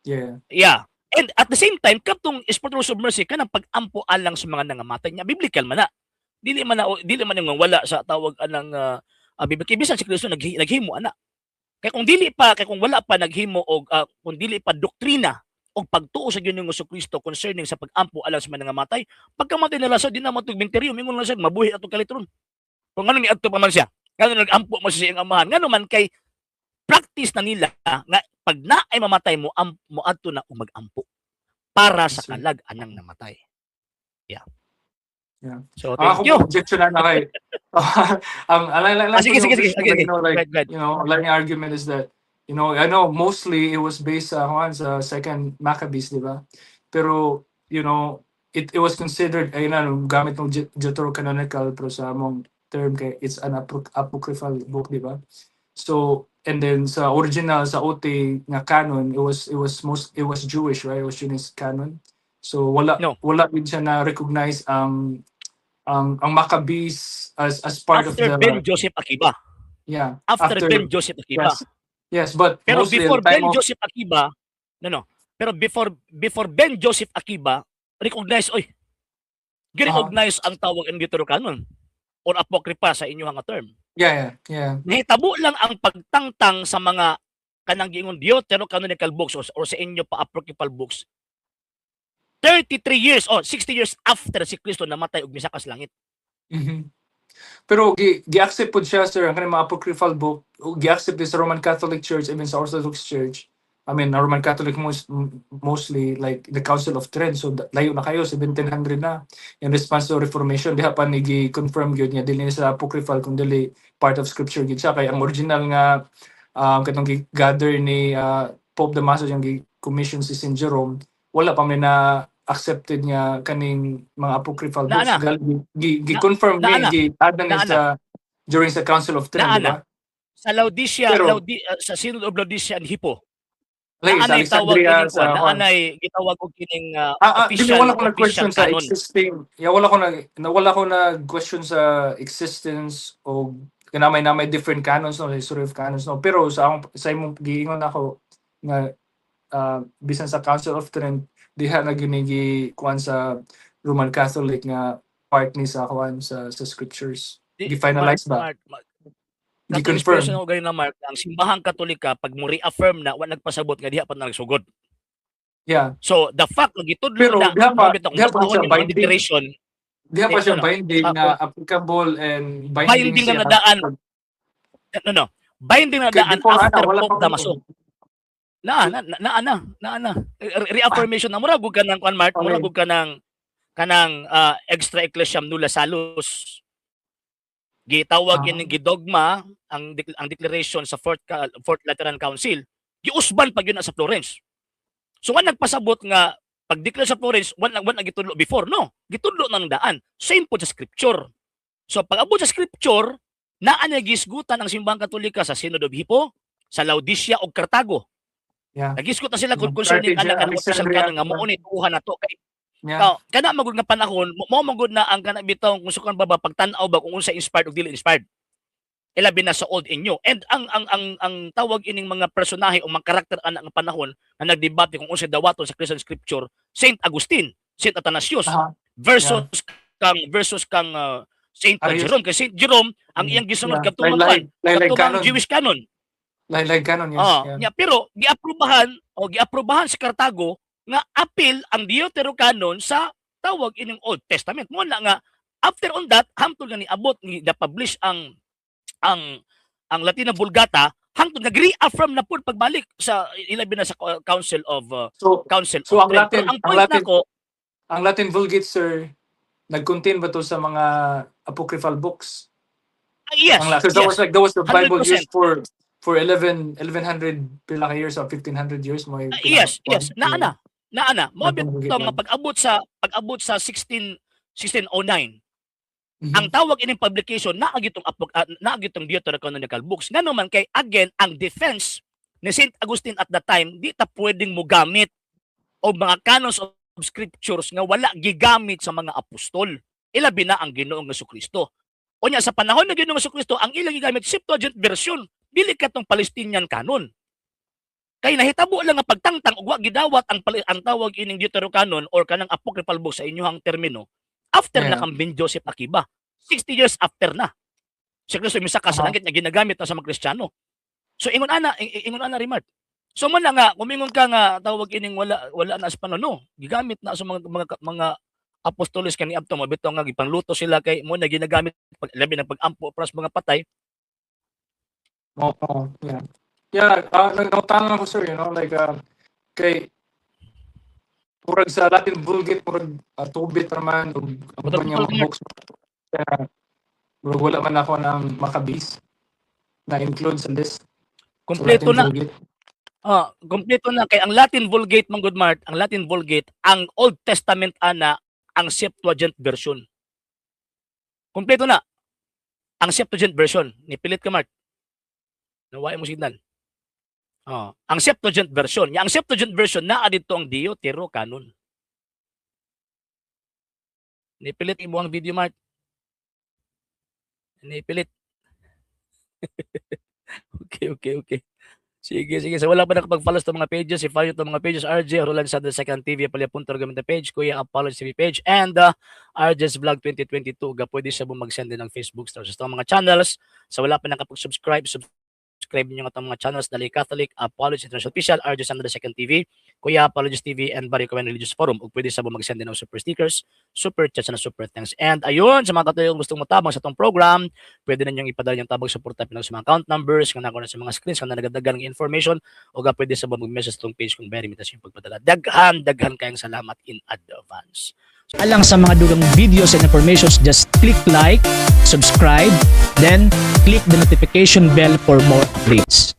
Yeah. And at the same time, katong spiritual of mercy kanang pag-ampo alang sa mga nangamatay niya, biblical man na. Dili man nga wala sa tawag anang Biblia. Kay bisan si Kristo naghimo ana. Kay kung wala pa naghimo og kung dili pa doktrina og pagtuo sa Ginoong Kristo concerning sa pag-ampo alang sa mga nangamatay, pagkamatay nila sa di na matug menteryo, mingon lang siya mabuhi atong kalitron. Kung ngano ni adto pa man siya, ngano nag-ampo man siya sa iyang amahan, ngano man kay practice na nila nga pag na ay mamatay mo am, mo adto na og mag-ampo para sa Yes, sir. kalag anang namatay. Yeah. So Ang thank ako you. objection na kay ang alay Ah, sige. Okay. like Go ahead, go ahead. Like argument is that I know mostly it was based sa kuan sa Second Maccabees, di ba? Pero it was considered ay na gamit ng Deuterocanonical, pero sa among term kay it's an apocryphal book, di ba? So and then sa original sa OT nga canon, it was Jewish, right? It was Jewish canon. So wala No. wala din siya na recognize ang Maccabees as part After of the Ben Joseph Akiba. After Ben Joseph Akiba. Yes, but Pero mostly before at the time Ben Joseph Akiba, no. Pero before Ben Joseph Akiba, recognize oy. Gi-recognize ang tawag ang Deuterocanon or apocrypha sa inyong nga term. Nahitabo lang ang pagtangtang sa mga kanang giingon Deuterocanonical books or sa inyo pa apocryphal books 33 years or 60 years after si Kristo namatay ug misaka sa langit. Pero gi-accept pod siya, sir, ang kanang mga apocryphal book, gi-accept sa Roman Catholic Church, even sa Orthodox Church. I mean, Roman Catholic mostly, like the Council of Trent. So layo na kayo, 1700 na, in response to Reformation, diha pa ni gi-confirm gyud nga dili ni sa apocryphal kung dili part of scripture gyud siya, kay ang original nga katong gi-gather ni Pope Damasus, yung gi-commission si Saint Jerome, wala pa may na accepted nga kaning mga apocryphal Naa books. Na. Gi-confirm Naa ni na. gi-add na ni Naa na. sa during sa Council of Trent, Naa di ba? Sa Laodicea, sa Synod of Laodicea and Hippo. Like, sa Naanay tawag Alexandria, kining sa kuan, naanay gitawag og kining Dili, official wala ko official nag-question sa canon. Existing, yeah, wala ko nag-question sa existence o kanamay na may different canons, no, history of canons, no. Pero sa akong, sa imong giingon ako nga bisan sa Council of Trent, diha na gyud ni kuan sa Roman Catholic nga part ni sa kuan sa scriptures. Gi-finalize ba? Mark, Mark, katong Gi-confirm. inspiration ako ganin na, Mark, ang simbahang Katolika pag mo reaffirm na, wa nagpasabot nga diha pa na nagsugod. So the fact nga gitudlo Pero na diha pa mao bitaw kung diha pa basahon siya yung mga binding. Declaration, Diha pa Eh, siya ano, binding na applicable and binding binding siya. na nadaan. No. Binding na Kay daan before ana, after wala Pope pa. Damaso. Na na na na na na. Reaffirmation na, mura gud ka ng kuan, Mark, mura gud ka ng kanang extra ecclesiam nulla salus. Gitawag ining gidogma ang declaration sa Fourth Lateran Council. Giusban pa gyud na sa Florence. So wa nagpasabot nga pag-declare sa Florence, wa na gitudlo before, no. Gitudlo na ng daan. Same po sa scripture. So pag abot sa scripture, naa na gisgutan ang simbahang Katolika sa Synod of Hippo, sa Laodicea ug Cartago. Nagisgot na sila kung concerning Carthage, ana kanang official Alexandria. Canon nga mao ni tuuhan na to kay kana magud nga panahon mo magud na ang kana bitaw kung sukan ba pagtan-aw ba kung unsa inspired ug dili inspired, ilabi na sa Old and New. And ang tawag ining mga personahe o mga karakter ana nga panahon nga nagdebate kung unsa dawaton sa Christian scripture, Saint Augustine, Saint Athanasius versus kang Saint Arius. Jerome, kay Saint Jerome ang iyang gisunod katumang Lain-lain katumang canon. Jewish canon. Lain-lain canon, yes. Ah, nya, pero giaprobahan o giaprobahan sa Cartago nga apil ang Deuterocanon sa tawag ining Old Testament. Mo na nga after on that, hangtod nga niabot ni na-publish ang Latina Vulgata, hangtod nga reaffirm na pud pagbalik sa ilabi na sa Council of So, Council so of ang Trent. Latin, Pero ang ang point Latin, nako, ang Latin Vulgate, sir, nag-contain ba to sa mga apocryphal books? Ah, yes, Ang because that yes. was like that was the Bible 100%. used for 11 1100 pila ka years or 1500 years mo. Ah, yes, naa na. Naa na. Mo Latin bitaw Vulgate nga lang. pag-abot sa 16 1609, ang tawag ining publication naa gitong Deuterocanonical books, ngano man kay again ang defense ni Saint Augustine at the time, di ta pwedeng mogamit og mga canons of scriptures nga wala gigamit sa mga apostol, ilabi na ang Ginoong Kristo. Unya sa panahon ng Ginoong Kristo, ang ilang gigamit Septuagint version, dili katong Palestinian canon, kay nahitabo lang nga pagtangtang ug wa gidawat ang tawag ining Deuterocanon or kanang apocryphal book sa inyong termino after na kang Ben Joseph Akiba. 60 years after na. Si Kristo misaka sa langit nga ginagamit na sa mga Kristiyano. So ingon ana, remark. So man na nga kumingon ka nga tawag ining wala wala na sa panahon, no. Gigamit na sa mga apostoles kani adto mo bitaw nga gipangluto sila kay mo na ginagamit pag labi ng pag-ampo para sa mga patay. Oo, yeah. Yeah, nangutana ako, sir, like kay murag sa Latin Vulgate, murag Tobit raman ug ang uban niya mga books. Kaya murag wala man ako ng Maccabees na include sa list sa Kompleto Latin na. Vulgate. Ah, kompleto na kay ang Latin Vulgate man gud, Mart, ang Latin Vulgate, ang Old Testament ana ang Septuagint version. Kompleto na. Ang Septuagint version. Nipilit ka, Mart. Nawa mo signal. Oh, ang Septuagint version. Ya, ang Septuagint version naa dito ang Deuterocanon. Nipilit imo ang video, Mart. Nipilit. Okay. Sige, sige. So wala pa nakapag-follow sa mga pages, i-follow itong mga pages, RJ Roland Sad the Second TV, Palya Punto Gamita page, Kuya Apollo TV page, and RJ's Vlog 2022. Ga pwede siya mo mag-send din ng Facebook stars sa mga channels. Sa wala pa nakapag-subscribe, subscribe Subscribe niyo ang atong mga channels, Dali Catholic, Apology International Official, RJ Sandra Second TV, Kuya Apologist TV, and Barry Cohen Religious Forum. Ug pwede sa mag-send din og super stickers, super chats, na super thanks. And ayun, sa mga Katolikong gustong motabang sa atong program, pwede na ninyong ipadala yung tabang suporta pinag sa mga account numbers, nga nako na sa mga screens, nga nagadagan ng information, o ga pwede sa mag-message sa atong page kung very mitas yung pagpadala. Daghan, daghan kayong salamat in advance. Alang sa mga dugang videos and informations, just click like, subscribe, then click the notification bell for more updates.